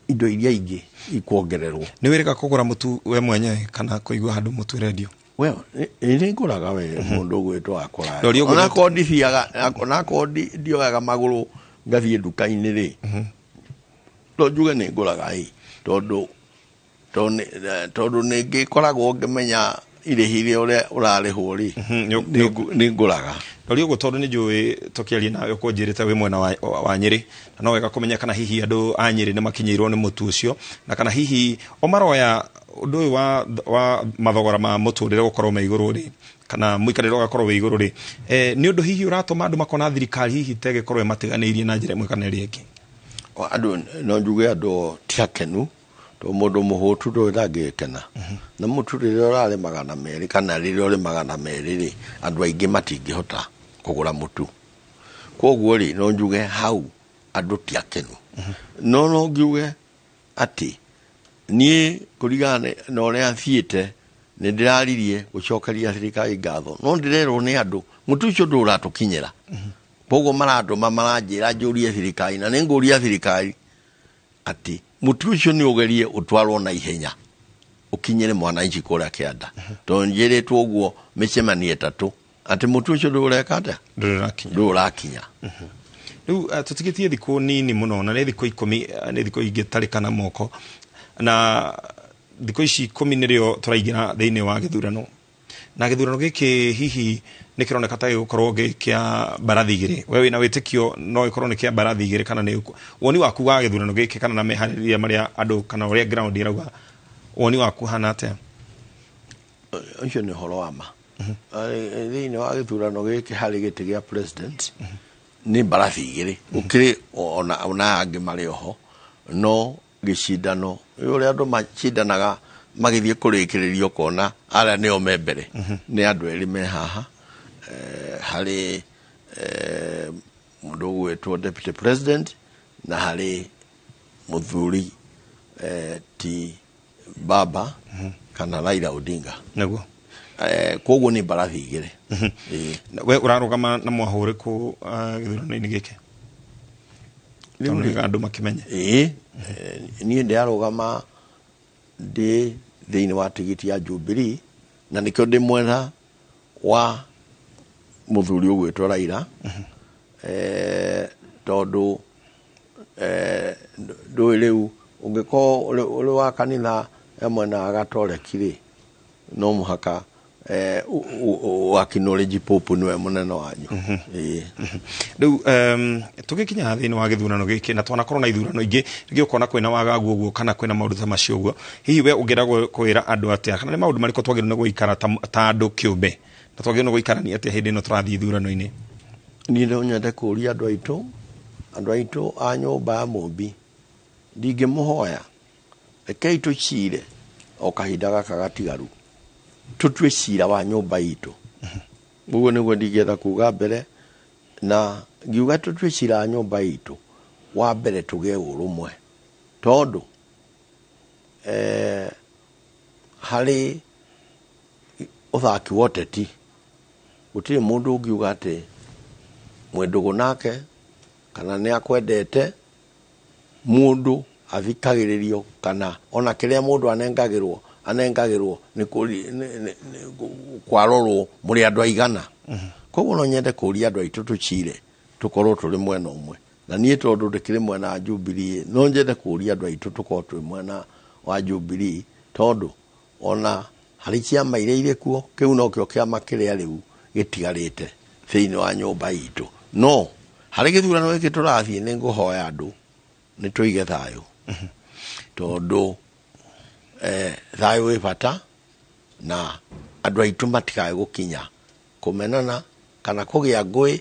indo iria ingĩ ikuongererwo. Nĩ wĩrĩga kũgũra mũtu we mwenyewe kana kũigua handũ mũtu rendio? Well, nĩ ngũraga we mũndũ ũgwĩtwo akũraga. Ndorio ũguo. Onakorwo ndithiaga, onakorwo ndioyaga magũrũ ngathiĩ nduka-inĩ rĩ, no njuge nĩ ngũraga ĩ, tondũ nĩ ngĩkoragwo ngĩmenya irĩhi rĩa ũrĩa ũrarĩhwo rĩ, nĩ ngũraga. Ndorio ũguo tondũ nĩ njũĩ tũkĩaria nawe ũkũnjĩrĩte wĩ mwena wa Nyĩrĩ, na no wega kũmenya kana hihi andũ a Nyĩrĩ nĩ makinyĩirwo nĩ mũtu ũcio, na kana hihi o maroya ũndũ ũyũ wa mathogora ma mũtũrĩre gũkorwo me igũrũ rĩ, kana mũikarĩre ũgakorwo wĩ igũrũ rĩ, nĩ ũndũ hihi ũratũma andũ makona thirikari hihi ta ĩgĩkorwo ĩmatiganĩirie na njĩra ĩmwe kana ĩrĩa ĩngĩ? Andũ no njuge andũ ti akenu, tondũ mũndũ mũhũtu ndũĩ ndangĩgĩkena. Na mũtu rĩrĩa ũrarĩ 200 kana rĩrĩa ũrĩ 200 rĩ, andũ aingĩ matingĩhota kũgũra mũtu. Koguo rĩ, no njuge hau andũ ti akenu. No no ngiuge atĩ niĩ kũringana na ũrĩa thiĩte nĩ ndĩraririe gũcokeria thirikari ngatho, no ndĩrerwo nĩ andũ mũtu ũcio ndũratũkinyĩra. Koguo marandũma maranjĩra njũrie thirikari, na nĩ ngũria thirikari atĩ mũtu ũcio nĩ ũgerie ũtwarwo na ihenya ũkinyĩre mwananchi kũrĩa kĩanda, tondũ njĩrĩtwo ũguo mĩcemanio ĩtatũ atĩ mũtu ũcio ndũreka atĩa, ndũrakinya. Rĩu tũtigĩtie thikũ nini mũno, na nĩ thikũ 10, nĩ thikũ ingĩtarĩka na moko, na thikũ ici 10 nĩrĩo tũraingĩra thĩinĩ wa gĩthurano, na gĩthurano gĩkĩ hihi nĩ kĩroneka ta gĩgũkorwo gĩ kĩa mbarathi igĩrĩ. We wĩna wĩtĩkio no ĩkorwo nĩ kĩa mbarathi igĩrĩ, kana nĩ woni waku wa gĩthurano gĩkĩ, kana na meharĩrĩria marĩa andũ kana ũrĩa ground ĩrauga, woni waku hana atĩa? Ũcio nĩ ũhoro wa ma. Thĩinĩ wa gĩthurano gĩkĩ harĩ gĩtĩ gĩa president nĩ mbarathi igĩrĩ, gũkĩrĩ ona angĩ marĩ oho, no gĩcindano ũrĩa andũ macindanaga magĩthiĩ kũrĩkĩrĩria ũkona arĩa nĩo me mbere nĩ andũ erĩ me haha. Harĩ mũndũ ũgwĩtwo deputy president na harĩ mũthuri ti Baba kana Raila Odinga. Nĩguo. Koguo nĩ mbarathi igĩrĩ. We ũrarũgama na mwahũ ũrĩkũ gĩthurano-inĩ gĩkĩ? Tondũ nĩ andũ makĩmenye. Ĩĩ, niĩ ndĩrarũgama ndĩ thĩinĩ wa tigiti ya Jubilee, na nĩkĩo ndĩ mwena wa mũthuri ũgwĩtwo Raila, tondũ ndũĩ rĩu ũngĩkorwo ũrĩ wa kanitha Ya mwena wa gatoreki rĩ, no mũhaka acknowledge Pope nĩwe mũnene wanyu. Ĩĩ. Rĩu tũgĩkinya thĩinĩ wa gĩthurano gĩkĩ, na twanakorwo na ithurano ingĩ, rĩngĩ ũkona kwĩna wagagu ũguo kana kwĩna maũndũ ta macio ũguo, hihi we ũngĩenda kwĩra andũ atĩa, kana nĩ maũndũ marĩkũ twagĩrĩirwo nĩ gũikara ta andũ kĩũmbe, na twagĩrĩirwo nĩ gũikarania atĩa hĩndĩ ĩno tũrathiĩ ithurano-inĩ? Niĩ no nyende kũũria andũ aitũ a nyũmba ya Mũmbi, ndingĩmũhoya, rekei tũcire o kahinda gaka gatigaru, tũtue cira wa nyũmba itũ. Ũguo nĩguo ndingĩenda kuga mbere, na ngiuga tũtue cira wa nyũmba itũ, wa mbere tũgĩe ũrũmwe, tondũ harĩ ũthaki wa ũteti gũtirĩ mũndũ ũngiuga atĩ mwĩ ndũgũ nake kana nĩ akwendete. Mũndũ athikagĩrĩrio, kana ona kĩrĩa mũndũ anengagĩrwo nĩ kwarorwo mũrĩ andũ aigana. Koguo no nyende kũria andũ aitũ tũcire tũkorwo tũrĩ mwena ũmwe, na niĩ tondũ ndĩkĩrĩ mwena wa Jubilee, no nyende kũria andũ aitũ tũkorwo twĩ mwena wa Jubilee, tondũ ona harĩ ciama iria irĩ kuo, kĩu nokĩo kĩama kĩrĩa rĩu gĩtigarĩte thĩinĩ wa nyũmba itũ. No harĩ gĩthurano gĩkĩ tũrathiĩ, nĩ ngũhoya andũ nĩ tũige thayũ, tondũ thayũ wĩ bata, na andũ aitũ matikae gũkinya kũmenana kana kũgĩa ngũĩ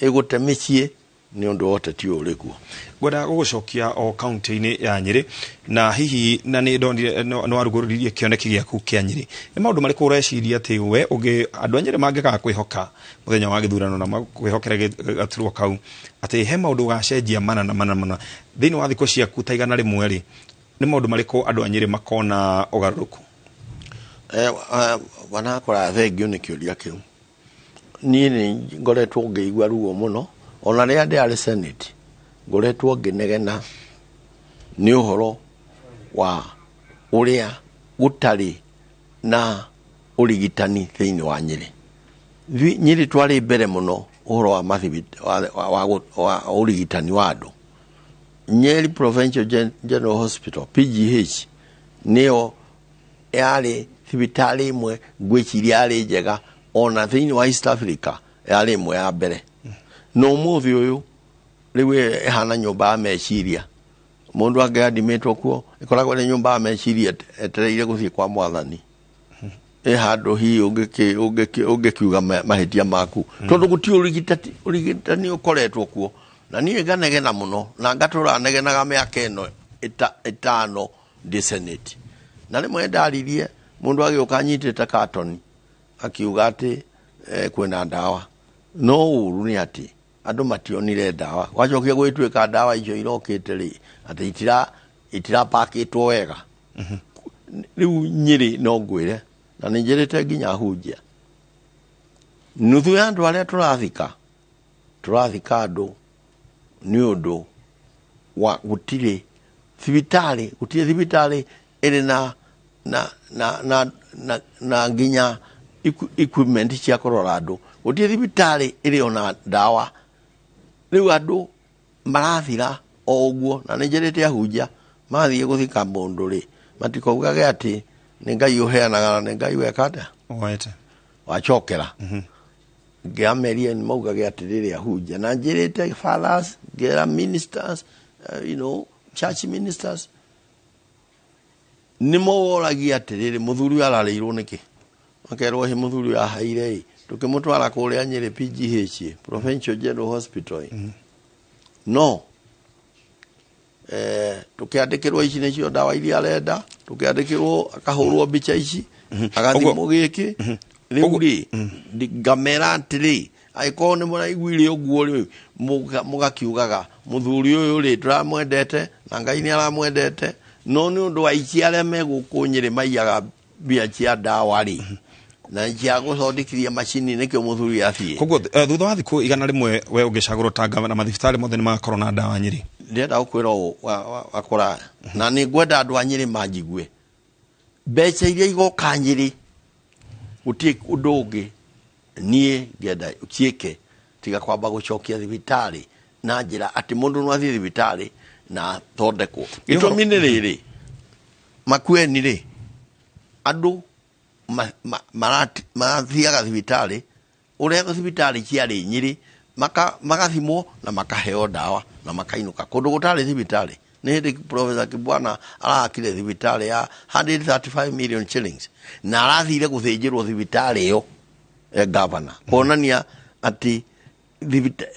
ĩgũte mĩciĩ nĩ ũndũ wa ũteti ũyũ ũrĩ kuo. Ngwenda gũgũcokia o kaunti-inĩ ya Nyĩrĩ, na hihi na nĩ ndonire nĩ warugũrĩrie kĩoneki gĩaku kĩa Nyĩrĩ. Nĩ maũndũ marĩkũ ũreciria atĩ we ũngĩ andũ a Nyĩrĩ mangĩgakwĩhoka mũthenya wa gĩthurano na makwĩhokere gaturwa kau, atĩ he maũndũ ũgacenjia mana na mana mana thĩinĩ wa thikũ ciaku ta 100 rĩ, nĩ maũndũ marĩkũ andũ a Nyĩrĩ makona ũgarũrũku? Wanakora, thengio nĩ kĩũria kĩu. Niĩ nĩ ngoretwo ngĩigua ruo mũno, ona rĩrĩa ndĩarĩ Senate ngoretwo ngĩnegena nĩ ũhoro wa ũrĩa gũtarĩ na ũrigitani thĩinĩ wa Nyĩrĩ. Nyĩrĩ twarĩ mbere mũno ũhoro wa wa ũrigitani wa andũ. Nyeri Provincial General Hospital, PGH, nĩyo yarĩ thibitarĩ ĩmwe ngwĩciria yarĩ njega ona thĩinĩ wa East Africa, yarĩ ĩmwe ya mbere. No ũmũthĩ ũyũ rĩu ĩhana nyũmba ya meciria. Mũndũ angĩadimĩtwo kuo, ĩkoragwo ĩrĩ nyũmba ya meciria etereire gũthiĩ kwa mwathani. Ĩ handũ hihi ũngĩkiuga mahĩtia maku, tondũ gũtirĩ ũrigitani ũkoretwo kuo. Na niĩ nganegena mũno na ngatũra negenaga mĩaka ĩno 5 ndĩ Senate, na rĩmwe ndaririe mũndũ agĩũka anyitĩte katoni akiuga atĩ kwĩna ndawa, no ũru nĩ atĩ andũ mationire ndawa. Gwacokia gũgĩtuĩka ndawa icio irokĩte rĩ, atĩ itirapakĩtwo wega. Rĩu Nyĩrĩ no ngwĩre, na nĩ njĩrĩte nginya hunjia, nuthu ya andũ arĩa tũrathika andũ nĩ ũndũ wa gũtirĩ thibitarĩ, gũtirĩ thibitarĩ ĩrĩ na nginya equipment cia kũrora andũ, gũtirĩ thibitarĩ ĩrĩ ona ndawa. Rĩu andũ marathira o ũguo, na nĩ njĩrĩte ahunjia mathiĩ gũthika mũndũ rĩ, matikaugage atĩ nĩ Ngai ũheanaga na nĩ Ngai weka atĩa woete wacokera. Ngĩameria nĩ maugage atĩrĩrĩ ahunjia, na njĩrĩte fathers, ngera ministers, church ministers, nĩ moragia atĩrĩrĩ, mũthuri ũyũ ararĩirwo nĩkĩ? Makerwo hĩ mũthuri ũyũ ahaire ĩ, tũkĩmũtwara kũrĩa Nyĩrĩ PGH, Provincial General Hospital ĩ. No tũkĩandĩkĩrwo ici nĩcio ndawa iria arenda, tũkĩandĩkĩrwo akahũrwo mbica ici, agathimwo gĩkĩ. Rĩu rĩ, ngamera atĩrĩ, angĩkorwo nĩ mũraiguire ũguo rĩ, mũgakiugaga mũthuri ũyũ rĩ, tũramwendete na Ngai nĩ aramwendete, no nĩ ũndũ wa aici arĩa me gũkũ Nyĩrĩ maiyaga mbia cia ndawa rĩ na cia gũthondekithia macini, nĩkĩo mũthuri athiĩ. Koguo thutha wa thikũ 100 we ũngĩcagũrwo ta gavana, mathibitarĩ mothe nĩ magakorwo na ndawa Nyĩrĩ? Ndĩrenda gũkwĩra ũũ wakũraya, na nĩ ngwenda andũ a Nyĩrĩ manjigue, mbeca iria igoka Nyĩrĩ, gũtirĩ ũndũ ũngĩ niĩ ngenda ciĩke tiga kwamba gũcokia thibitarĩ na njĩra atĩ mũndũ no athiĩ thibitarĩ na athondekwo. Gĩtũmi nĩ rĩrĩ, Makueni rĩ, andũ marathiaga thibitarĩ ũrĩa thibitarĩ ciarĩ Nyĩrĩ, magathimwo na makaheo ndawa na makainũka. Kũndũ gũtarĩ thibitarĩ, nĩ hĩndĩ Professor Kibwana araakire thibitarĩ ya 135 million shillings na arathire gũthĩnjĩrwo thibitarĩ ĩyo e governor, kuonania atĩ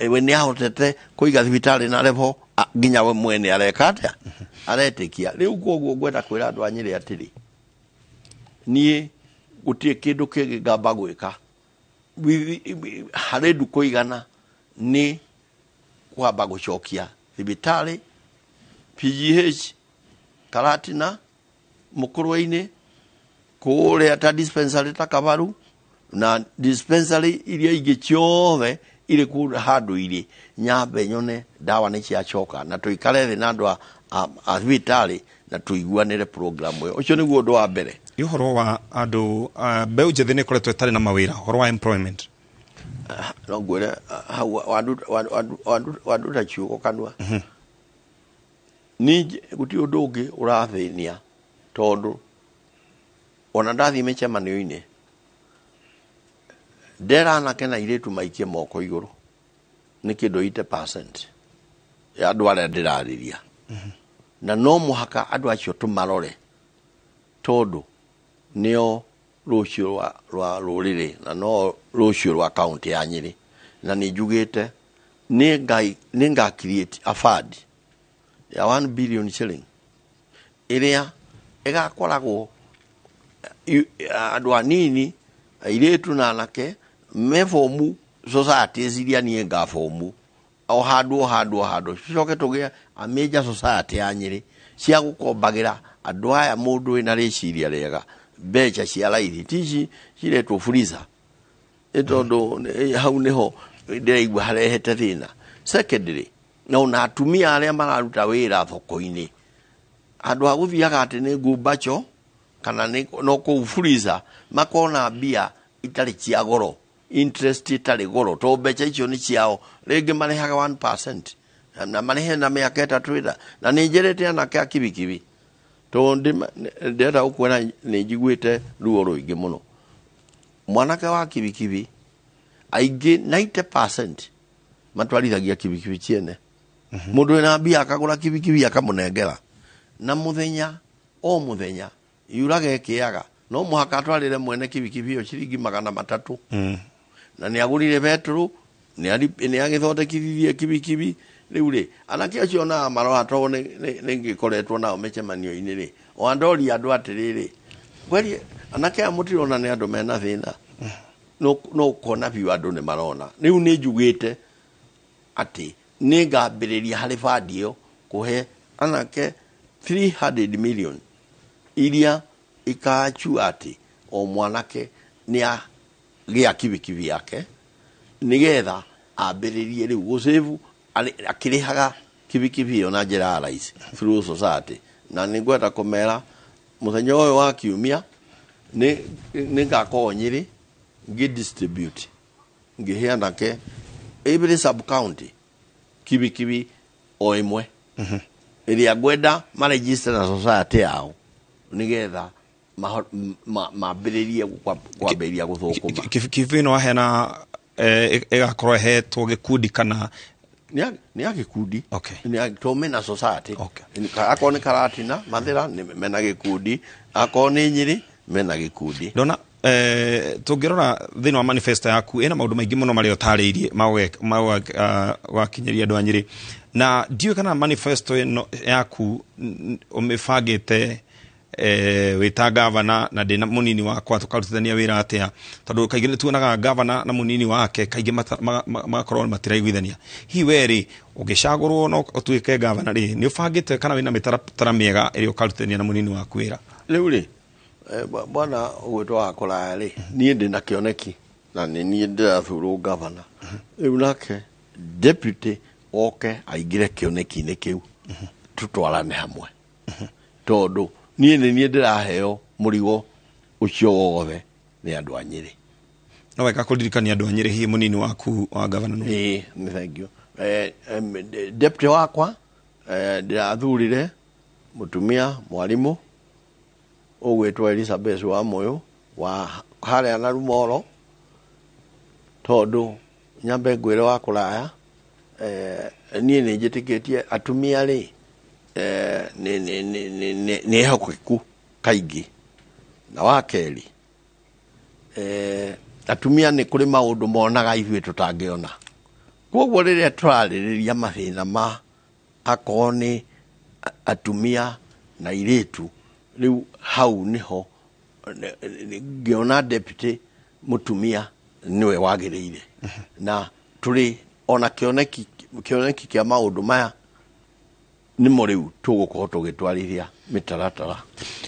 we nĩ ahotete kũiga thibitarĩ na level nginya we mwene areka atĩa, aretĩkia. Rĩu koguo ngwenda kwĩra andũ a Nyĩrĩ atĩrĩ, niĩ gũtirĩ kĩndũ kĩngĩ ngamba gwĩka harĩ ndukũ igana nĩ kwamba gũcokia thibitarĩ PGH Karatina Mũkũrwe-inĩ kũrĩa ta dispensary ta Kabaru na dispensary iria ingĩ ciothe irĩ kũu handũ irĩ, nyambe nyone ndawa nĩ ciacoka na tũikare thĩ na andũ a thibitarĩ na tũiguanĩre program ĩyo. Ũcio nĩguo ũndũ wa mbere. Nĩ ũhoro wa andũ mbeũ njĩthĩ nĩ ĩkoretwo ĩtarĩ na mawĩra, ũhoro wa employment. No ngwĩre hau wanduta ciugo kanua. Niĩ gũtirĩ ũndũ ũngĩ ũrathĩnia tondũ ona ndathiĩ mĩcemanio-inĩ ndera anake na airĩtu maikie moko igũrũ nĩ kĩndũ 80% ya andũ arĩa ndĩrarĩria, na no mũhaka andũ acio tũmarore tondũ nĩo rũciũ rwa rũrĩrĩ na no rũciũ rwa kaunti ya Nyĩrĩ. Na nĩ njugĩte nĩ nga create a fund ya 1 billion shilling ĩrĩa ĩgakoragwo andũ anini airĩtu na anake me form societies iria niĩ ngabomu o handũ o handũ o handũ, tucoke tũgĩe a major society ya Nyĩrĩ cia gũkombagĩra andũ aya mũndũ wĩna rĩciria rĩega mbeca cia raithi, ti ici ciretwo freezer, nĩ tondũ hau nĩho ndĩraigua harehete thĩna. Secondly, na atumia arĩa mararuta wĩra thoko-inĩ, handũ ha gũthiaga atĩ nĩ ngumbacho kana nĩ no kũu freezer, makona mbia itarĩ cia goro, interest itarĩ goro, tondũ mbeca icio nĩ ciao, rĩngĩ marĩhaga 1% na marĩhe na mĩaka 3 ĩna. Na nĩ njĩrĩte anake a kibikibi, tondũ ndĩrenda gũkwĩra nĩ njiguĩte ruo rũingĩ mũno. Mwanake wa kibikibi aingĩ 90% matwarithagia kibikibi ciene. Mũndũ wĩna mbia akagũra kibikibi akamũnengera, na mũthenya o mũthenya yuraga ĩkĩaga no mũhaka atwarĩre mwene kibikibi ĩyo ciringi 300, na nĩ agũrire betũrũ, nĩ agĩthondekithirie kibikibi. Rĩu rĩ, anake acio na marora tondũ nĩ ngĩkoretwo nao mĩcemanio-inĩ rĩ, o andoria andũ atĩrĩrĩ, kweri anake aya mũtirona nĩ andũ mena thĩna, no ũkona biũ andũ nĩ marona. Rĩu nĩ njugĩte atĩ nĩ ngambĩrĩria harĩ bandi ĩyo kũhe anake 300 million iria ikachua atĩ o mwanake nĩ agĩa kibikibi yake nĩgetha ambĩrĩrie rĩu gũcĩvu akĩrĩhaga kibikibi ĩyo na njĩra ya raici through society. Na nĩ ngwenda kũmera mũthenya ũyũ wa kiumia nĩ ngakorwo Nyĩrĩ ngĩ distribute ngĩhe anake every sub county kibikibi o ĩmwe ĩrĩa ngwenda maregister na society yao nĩgetha mambĩrĩrie kwambĩrĩria gũthũkũma. Kibikibi ĩno waheana ĩgakorwo ĩhetwo gĩkundi kana nĩ ya gĩkundi? Tondũ mena society, akorwo nĩ Karatina Mathĩra mena gĩkundi, akorwo nĩ Nyĩrĩ mena gĩkundi. Ndona tũngĩrora thĩinĩ wa manifesto yaku ĩna maũndũ maingĩ mũno marĩa ũtarĩirie magwakinyĩria andũ a Nyĩrĩ, na ndiũĩ kana manifesto ĩno yaku ũmĩbangĩte wĩta gavana na ndĩna mũnini wakwa tũkarutithania wĩra atĩa, tondũ kaingĩ nĩ tuonaga gavana na mũnini wake kaingĩ magakorwo matiraiguithania. Hihi we rĩ, ũngĩcagũrwo no ũtuĩke gavana rĩ, nĩ ũbangĩte kana wĩna mĩtaratara mĩega ĩrĩa ũkarutithania na mũnini waku wĩra? Rĩu rĩ, bwana ũgwĩtwo wa kũraya rĩ, niĩ ndĩna kĩoneki na nĩ niĩ ndĩrathurwo gavana. Rĩu nake deputy oke aingĩre kĩoneki-inĩ kĩu tũtwarane hamwe, tondũ niĩ nĩ niĩ ndĩraheo mũrigo ũcio wothe nĩ andũ a Nyĩrĩ. No wega kũririkania andũ a Nyĩrĩ hihi mũnini waku wa gavana nũ? Ĩĩ, nĩ thank you. Deputy wakwa ndĩrathurire mũtumia mwarimũ Ũgwĩtwo Elizabeth wa Mũyũ wa harĩa na Rumoro, tondũ nyambe ngwĩre wa kũraya, niĩ nĩ njĩtĩkĩtie atumia rĩ, nĩ ehokeku kaingĩ. Na wa kerĩ, atumia nĩ kũrĩ maũndũ monaga ithuĩ tũtangĩona. Koguo rĩrĩa tũrarĩrĩria mathĩna ma akorwo nĩ atumia na airĩtu, rĩu hau nĩho ngĩona deputy mũtumia nĩwe wagĩrĩire. Na tũrĩ ona kĩoneki kĩa maũndũ maya nĩmo rĩu tũgũkorwo tũgĩtwarithia mĩtaratara.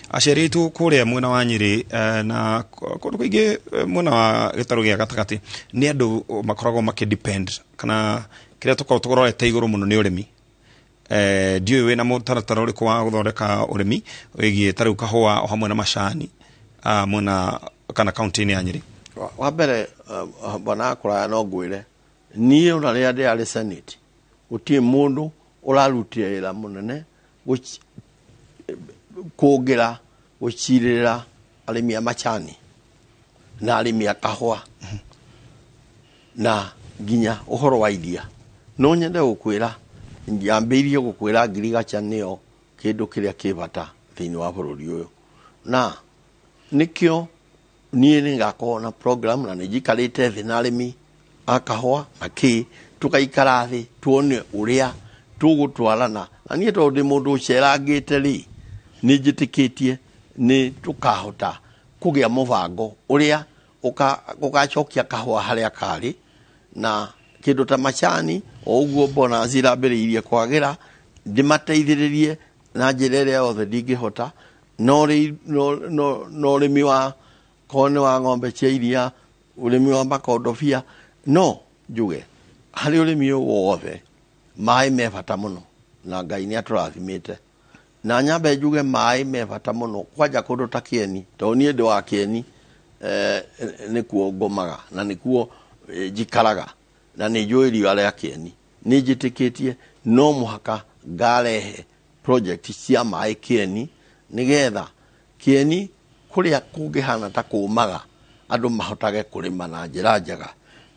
Aciari aitũ kũrĩa mwena wa Nyĩrĩ, na kũndũ kũingĩ mwena wa gĩtarũ gĩa gatagatĩ, nĩ andũ makoragwo makĩ-depend kana kĩrĩa tũkoragwo tũrorete igũrũ mũno nĩ ũrĩmi. Ndiũĩ wĩna mũtaratara ũrĩkũ wa gũthondeka ũrĩmi wĩgiĩ ta rĩu kahũa o hamwe na macani, mwena kana kaunti-inĩ ya Nyĩrĩ? Wa mbere, bwana kũraya, no ngwĩre niĩ ona rĩrĩa ndĩrarĩ Senate gũtirĩ mũndũ ũrarutire wĩra mũnene kũngĩra gũcirĩra arĩmi a macani na arĩmi a kahũa na nginya ũhoro wa iria. No nyende gũkwĩra, nyambĩrĩirie gũkwĩra ngirigacha nĩyo kĩndũ kĩrĩa kĩ bata thĩinĩ wa bũrũri ũyũ, na nĩkĩo niĩ nĩngakorwo na program na nĩnjikarĩte thĩ na arĩmi a kahũa na kĩ, tũgaikara thĩ tuone ũrĩa tũgũtwarana. Na niĩ tondũ ndĩ mũndũ ũcerangĩte rĩ, nĩ njĩtĩkĩtie nĩ tũkahota kũgĩa mũbango ũrĩa ũgacokia kahũa harĩa karĩ, na kĩndũ ta macani o ũguo mbona cirambĩrĩirie kwagĩra, ndĩmateithĩrĩrie na njĩra ĩrĩa yothe ndingĩhota. No ũrĩmi wa korwo nĩ wa ng'ombe cia iria, ũrĩmi wa makondobia, no njuge harĩ ũrĩmi ũyũ wothe maĩ me bata mũno, na Ngai nĩ atũrathimĩte. Na nyambe njuge maĩ me bata mũno kwanja kũndũ ta Kĩeni, tondũ niĩ ndĩ wa Kĩeni, nĩkuo ngomaga na nĩkuo njikaraga, na nĩ njũĩ riũa rĩa Kĩeni. Nĩ njĩtĩkĩtie no mũhaka ngarehe project cia maĩ Kĩeni, nĩgetha Kĩeni kũrĩa kũngĩhana ta kũmaga andũ mahotage kũrĩma na njĩra njega.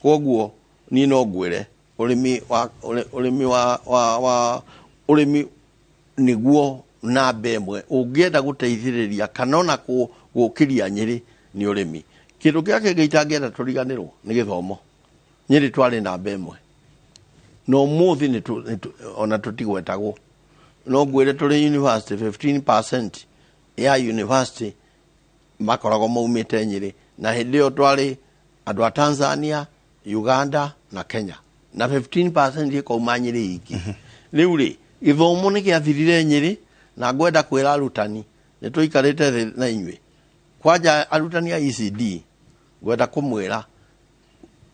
Koguo niĩ no ngwĩre ũrĩmi wa ũrĩmi wa wa ũrĩmi nĩguo namba ĩmwe ũngĩenda gũteithĩrĩria kana ona gũkĩria Nyĩrĩ nĩ ũrĩmi. Kĩndũ kĩrĩa kĩngĩ itangĩenda tũriganĩrwo nĩ gĩthomo. Nyĩrĩ twarĩ namba ĩmwe, no ũmũthĩ ona tũtigwetagwo. No ngwĩre tũrĩ university 15% ya university makoragwo maumĩte Nyĩrĩ, na hĩndĩ ĩyo twarĩ andũ a Tanzania, Uganda na Kenya, na 15% ĩkauma Nyĩrĩ iki. Rĩu rĩ, gĩthomo nĩ gĩathirire Nyĩrĩ, na ngwenda kwĩra arutani nĩ tũikarĩte thĩ na inyuĩ, kwanja arutani a ECD, ngwenda kũmwĩra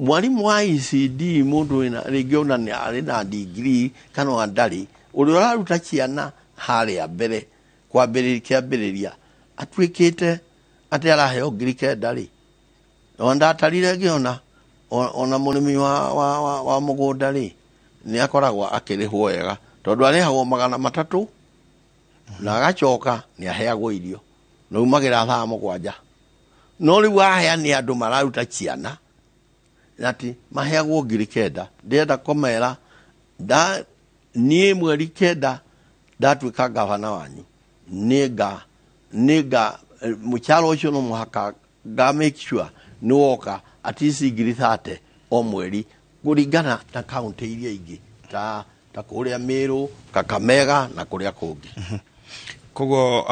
mwarimũ wa ECD mũndũ wĩna rĩngĩ ona nĩ arĩ na degree kana ona ndarĩ, ũrĩa ũraruta ciana harĩa mbere kwambĩrĩria kĩambĩrĩria atuĩkĩte atĩ araheo 9,000 rĩ, ona ndatarire ngĩona ona mũrĩmi wa mũgũnda rĩ nĩ akoragwo akĩrĩhwo wega, tondũ arĩhagwo 300 na agacoka nĩ aheagwo irio na umagĩra thaa 7. No rĩu ahea nĩ andũ mararuta ciana ati maheagwo 9,000. Ndĩrenda kũmera niĩ mweri 9 ndatuĩka gavana wanyu, nĩnga mũcara ũcio no mũhaka nga make sure nĩ woka at least 30,000 o mweri kũringana na kaunti iria ingĩ ta kũrĩa Meru, Kakamega na kũrĩa kũngĩ. Koguo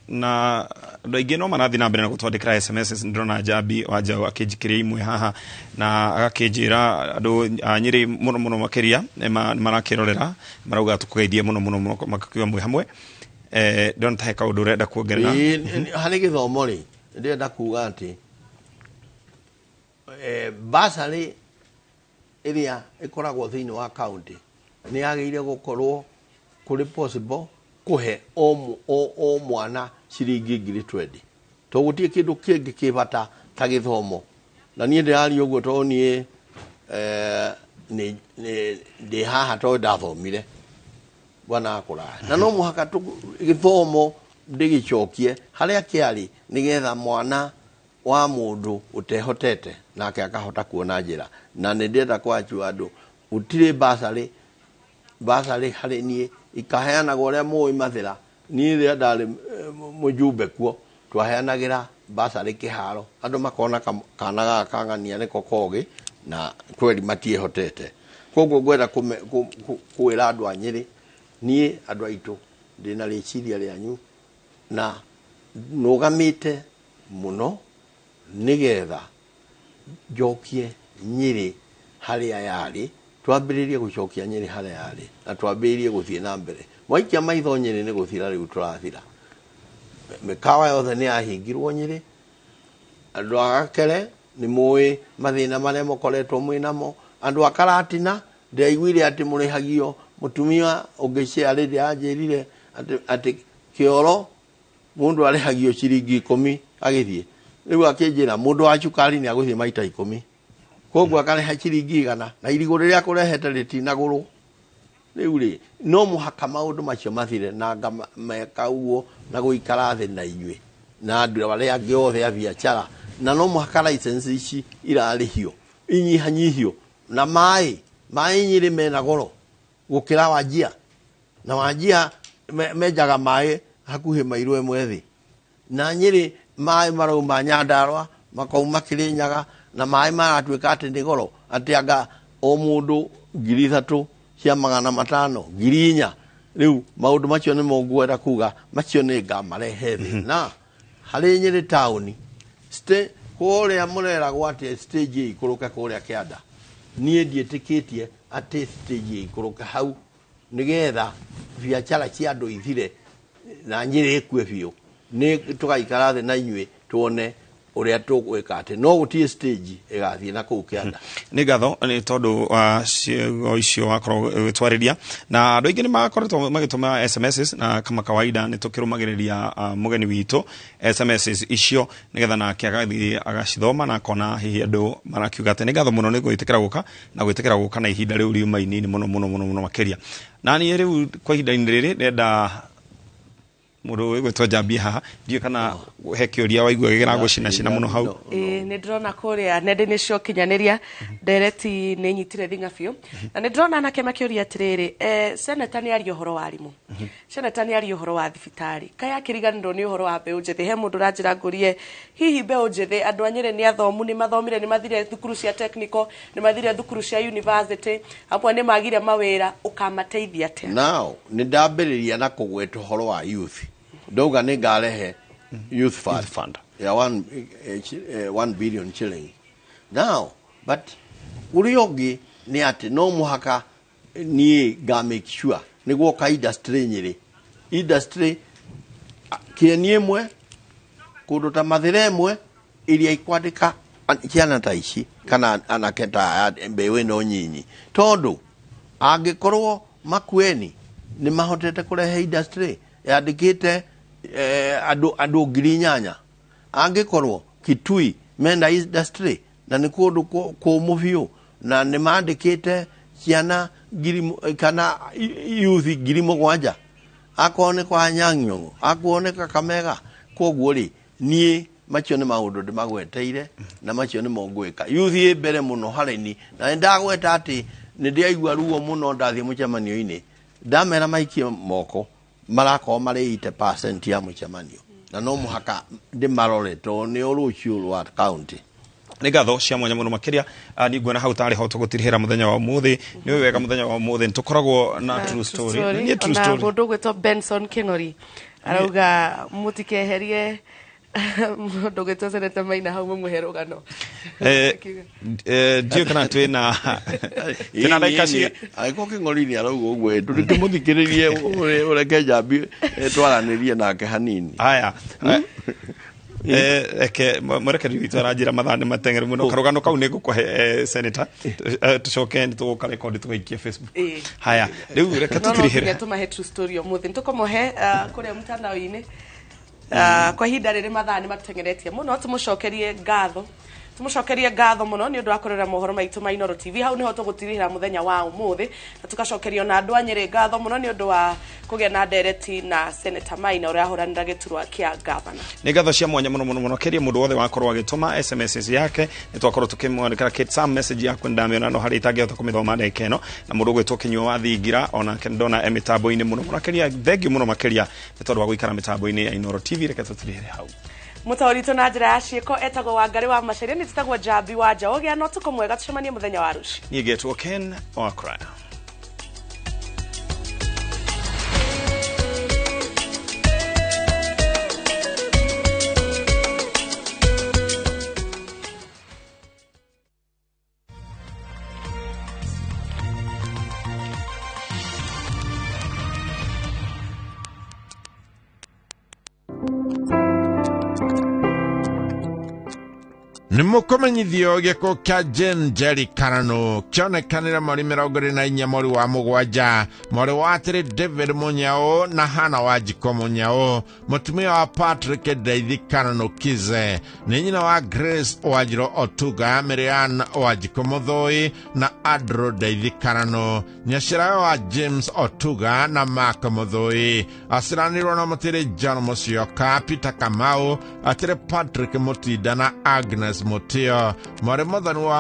na andũ aingĩ no marathiĩ na mbere na gũtwandĩkĩra SMS. Ndĩrona Njambi wa Njaũ akĩnjikĩria imwe haha na agakĩnjĩra andũ a Nyĩrĩ mũno mũno makĩria nĩ marakĩrorera, marauga tũkũgeithie mũno mũno mũno, makakiuga mwĩ hamwe. Ndĩrona ta he kaũndũ ũrenda kuongerera. Harĩ gĩthomo rĩ, ndĩrenda kuga atĩ basarĩ ĩrĩa ĩkoragwo thĩinĩ wa kaunti nĩ yagĩrĩire gũkorwo kũrĩ possible kũhe o mwana ciringi 20,000, tondũ gũtirĩ kĩndũ kĩngĩ kĩ bata ta gĩthomo. Na niĩ ndĩraria ũguo tondũ niĩ ndĩ haha tondũ ndathomire bwana kũraya, na no mũhaka gĩthomo Ndĩgĩcokie harĩa kĩarĩ, nĩgetha mwana wa mũndũ ũtehotete nake akahota kuona njĩra. Na nĩ ndĩrenda kwachua andũ, gũtirĩ basarĩ harĩ niĩ ikaheanagwo ũrĩa mũĩ Mathĩra. Niĩ rĩrĩa ndarĩ mũjumbe kuo, twaheanagĩra basarĩ kĩharo, andũ makona kana gaka kang'ania nĩko kogĩ, na kweri matiĩhotete. Koguo ngwenda kwĩra andũ a Nyĩrĩ, niĩ andũ aitũ ndĩna rĩciria rĩanyu na nũgamĩte mũno nĩgetha njokie Nyĩrĩ harĩa yarĩ, twambĩrĩrie gũcokia Nyĩrĩ harĩa yarĩ na twambĩrĩrie gũthiĩ na mbere. Mwaikia maitho Nyĩrĩ nĩ gũthira rĩu tũrathira. Mĩkawa yothe nĩ yahingirwo Nyĩrĩ. Andũ a Gakere nĩ mũĩ mathĩna marĩa mũkoretwo mwĩ namo. Andũ a Karatina ndĩraiguire atĩ mũrĩhagio, mũtumia ũngĩ ciarĩ anjĩrire atĩ kĩoro mũndũ arĩhagio ciringi 10 agĩthiĩ. Rĩu akĩnjĩra mũndũ wa cukari nĩ agũthiĩ maita 10, koguo akarĩha ciringi 100 na irigũ rĩrĩa akũrehete rĩtinagũrwo. Rĩu rĩ, no mũhaka maũndũ macio mathire, na ngameka ũguo na gũikara thĩ na inyuĩ na andũ arĩa angĩ othe a biacara, na no mũhaka license ici irarĩhio inyihanyihio, na maĩ Nyĩrĩ mena goro gũkĩra Wanjia, na Wanjia menjaga maĩ hakuhĩ mairũ ĩmwe thĩ, na Nyĩrĩ maĩ marauma Nyandarũa makauma Kĩrĩnyaga, na maĩ maratuĩka atĩ nĩ goro, atĩ anga o mũndũ 3,500 4,000. Rĩu maũndũ macio nĩmo ngwenda kuga, macio nĩ ngamarehe thĩ. Na harĩ Nyĩrĩ taũni kũrĩa mũreragwo atĩ stage ĩikũrũke kũrĩa kĩanda, niĩ ndiĩtĩkĩtie atĩ stage ĩikũrũke hau nĩgetha biacara cia andũ ithire na Nyĩrĩ ĩkue biũ. Nĩ tũgaikara thĩ na inyuĩ tuone ũrĩa tũgwĩka atĩ no gũtirĩ stage ĩgathiĩ na kũu kĩanda. Nĩ ngatho nĩ tondũ wa ciugo icio wakorwo ũgĩtwarĩria, na andũ aingĩ nĩ makoretwo magĩtũma SMSs, na kama kawaida nĩ tũkĩrũmagĩrĩria mũgeni witũ SMSs icio nĩgetha nake agathiĩ agacithoma na akona hihi andũ marakiuga atĩ. Nĩ ngatho mũno nĩ gwĩtĩkĩra gũka na gwĩtĩkĩra gũka na ihinda rĩu riuma inini mũno mũno mũno mũno makĩria. Na niĩ rĩu kwa ihinda-inĩ rĩrĩ ndĩrenda mũndũ ũgwĩtwo Njambi haha, ndiũĩ kana he kĩũria waigua gĩragũcinacina mũno hau. Ĩĩ, nĩ ndĩrona kũrĩa nenda-inĩ cia ũkinyanĩria ndereti nĩ nyitire thing'a biũ, na nĩ ndĩrona anake makĩũria atĩrĩrĩ, seneta nĩ aria ũhoro wa arimũ, seneta nĩ aria ũhoro wa thibitarĩ, kaĩ akĩriganĩrwo nĩ ũhoro wa mbeũ njĩthĩ? He mũndũ ũranjĩra ngũrie, hihi mbeũ njĩthĩ, andũ a Nyĩrĩ nĩ athomu, nĩ mathomire, nĩ mathire thukuru cia technical, nĩ mathire thukuru cia university, amwe nĩ magire mawĩra, ũkamateithia atĩa? Now nĩ ndambĩrĩria na kũgweta ũhoro wa youth, ndauga nĩ ngarehe youth fund ya 1 billion shilling. Now but ũrĩa ũngĩ nĩ atĩ no mũhaka niĩ nga make sure nĩguo ka industry Nyĩrĩ, industry kĩeni ĩmwe kũndũ ta Mathĩra ĩmwe iria ikwandĩka ciana ta ici kana anake ta aya mbeũ ĩno nyinyi, tondũ angĩkorwo Makueni nĩ mahotete kũrehe industry yandĩkĩte andũ 8,000, angĩkorwo Kitui mena industry na nĩ kũndũ kũmũ biũ na nĩ mandĩkĩte ciana kana youth 7,000, akorwo nĩ kwa Anyang' Nyong'o, akorwo nĩ Kakamega. Koguo rĩ, niĩ macio nĩ maũndũ ndĩmagweteire na macio nĩmo ngwĩka. Youth ĩ mbere mũno harĩ niĩ, na nĩ ndagweta atĩ nĩ ndĩraigua ruo mũno ndathiĩ mũcemanio-inĩ, ndamera maikie moko marakorwo marĩ 80% ya mũcemanio, na no mũhaka ndĩmarore tondũ nĩ rũciũ rwa county. Nĩ ngatho cia mwanya mũno makĩria. Niĩ nguona hau tarĩ ho tũgũtirihĩra mũthenya wa ũmũthĩ. Nĩ ũĩ wega mũthenya wa ũmũthĩ nĩ tũkoragwo na true story. Niĩ true Ona story. Mũndũ ũgwĩtwo Benson Kĩng'ori arauga mũtikeherie mũndũ ũgwĩtwo Senator Maina hau mũmũhe rũgano. Ndiũĩ kana twĩna ndagĩka cia Angĩkorwo Kĩng'ori nĩ arauga ũguo, tũkĩmũthikĩrĩrie ũreke Njambi twaranĩrie nake hanini. Haya. Reke mwerekeri witũ aranjĩra mathaa nĩ mateng'eru mũno. Karũgano kau nĩ ngũkũhe, Senator, tũcoke nĩ tũgũka record tũgaikie Facebook. Haya, rĩu reke No tũtirihĩre. nginya tũmahe true story ũmũthĩ, nĩ tũkũmũhe kũrĩa mtandao-inĩ. Kwa ihinda rĩrĩ mathaa nĩ matũteng'eretie mũno, tũmũcokerie ngatho Tũmũcokerie ngatho mũno nĩ ũndũ wa kũrora mohoro maitũ ma Inooro TV. Hau nĩho tũgũtirihĩra mũthenya wa ũmũthĩ, na tũgacokerio na andũ a Nyĩrĩ ngatho mũno nĩ ũndũ wa kũgĩa na ndereti na Senator Maina ũrĩa ahũranĩra gĩturwa kĩa gavana. Nĩ ngatho cia mwanya mũno mũno mũno kĩria mũndũ wothe wakorwo agĩtũma SMS yake. Nĩ twakorwo tũkĩmwandĩkĩra Kate Sam, message yaku ndamĩona, no harĩa itangĩhota kũmĩthoma ndagĩka ĩno. Na mũndũ ũgwĩtwo Kĩnyua wa Thingira onake ndona e mĩtambo-inĩ mũno mũno makĩria. Thank you mũno makĩria nĩ tondũ wa gũikara mĩtambo-inĩ ya Inooro TV. Reke tũtirĩre hau. Mũtaũri witũ na njĩra ya ciĩko etagwo Wangarĩ wa Macaria, nĩ tũtagwo Njambi wa Njaũ. Gĩa na ũtukũ mwega, tũcemanie mũthenya wa rũciũ. Niĩ ngetwo Ken Wakraya. Nĩ mũkũmenyithio gĩkuũ kĩa Jane Njeri Karanu kĩonekanire mweri 24 mweri wa mũgwanja, mwarĩ wa atĩrĩ David Mũnyao na Hana Wanjikũ Mũnyao, mũtumia wa Patrick Ndeithi Karanu Kize, nĩ nyina wa Grace Wanjirũ Otuga, Mirian Wanjikũ Mũthũi na Andrew Ndeithi Karanu, nyaciarawe wa James Otuga na Mark Mũthũi. Aciranĩirwo na mũtĩrĩ John Mũcioka, Peter Kamau, atĩrĩ Patrick Mũtinda na Agnes Mutio, mwarĩ mũthoni wa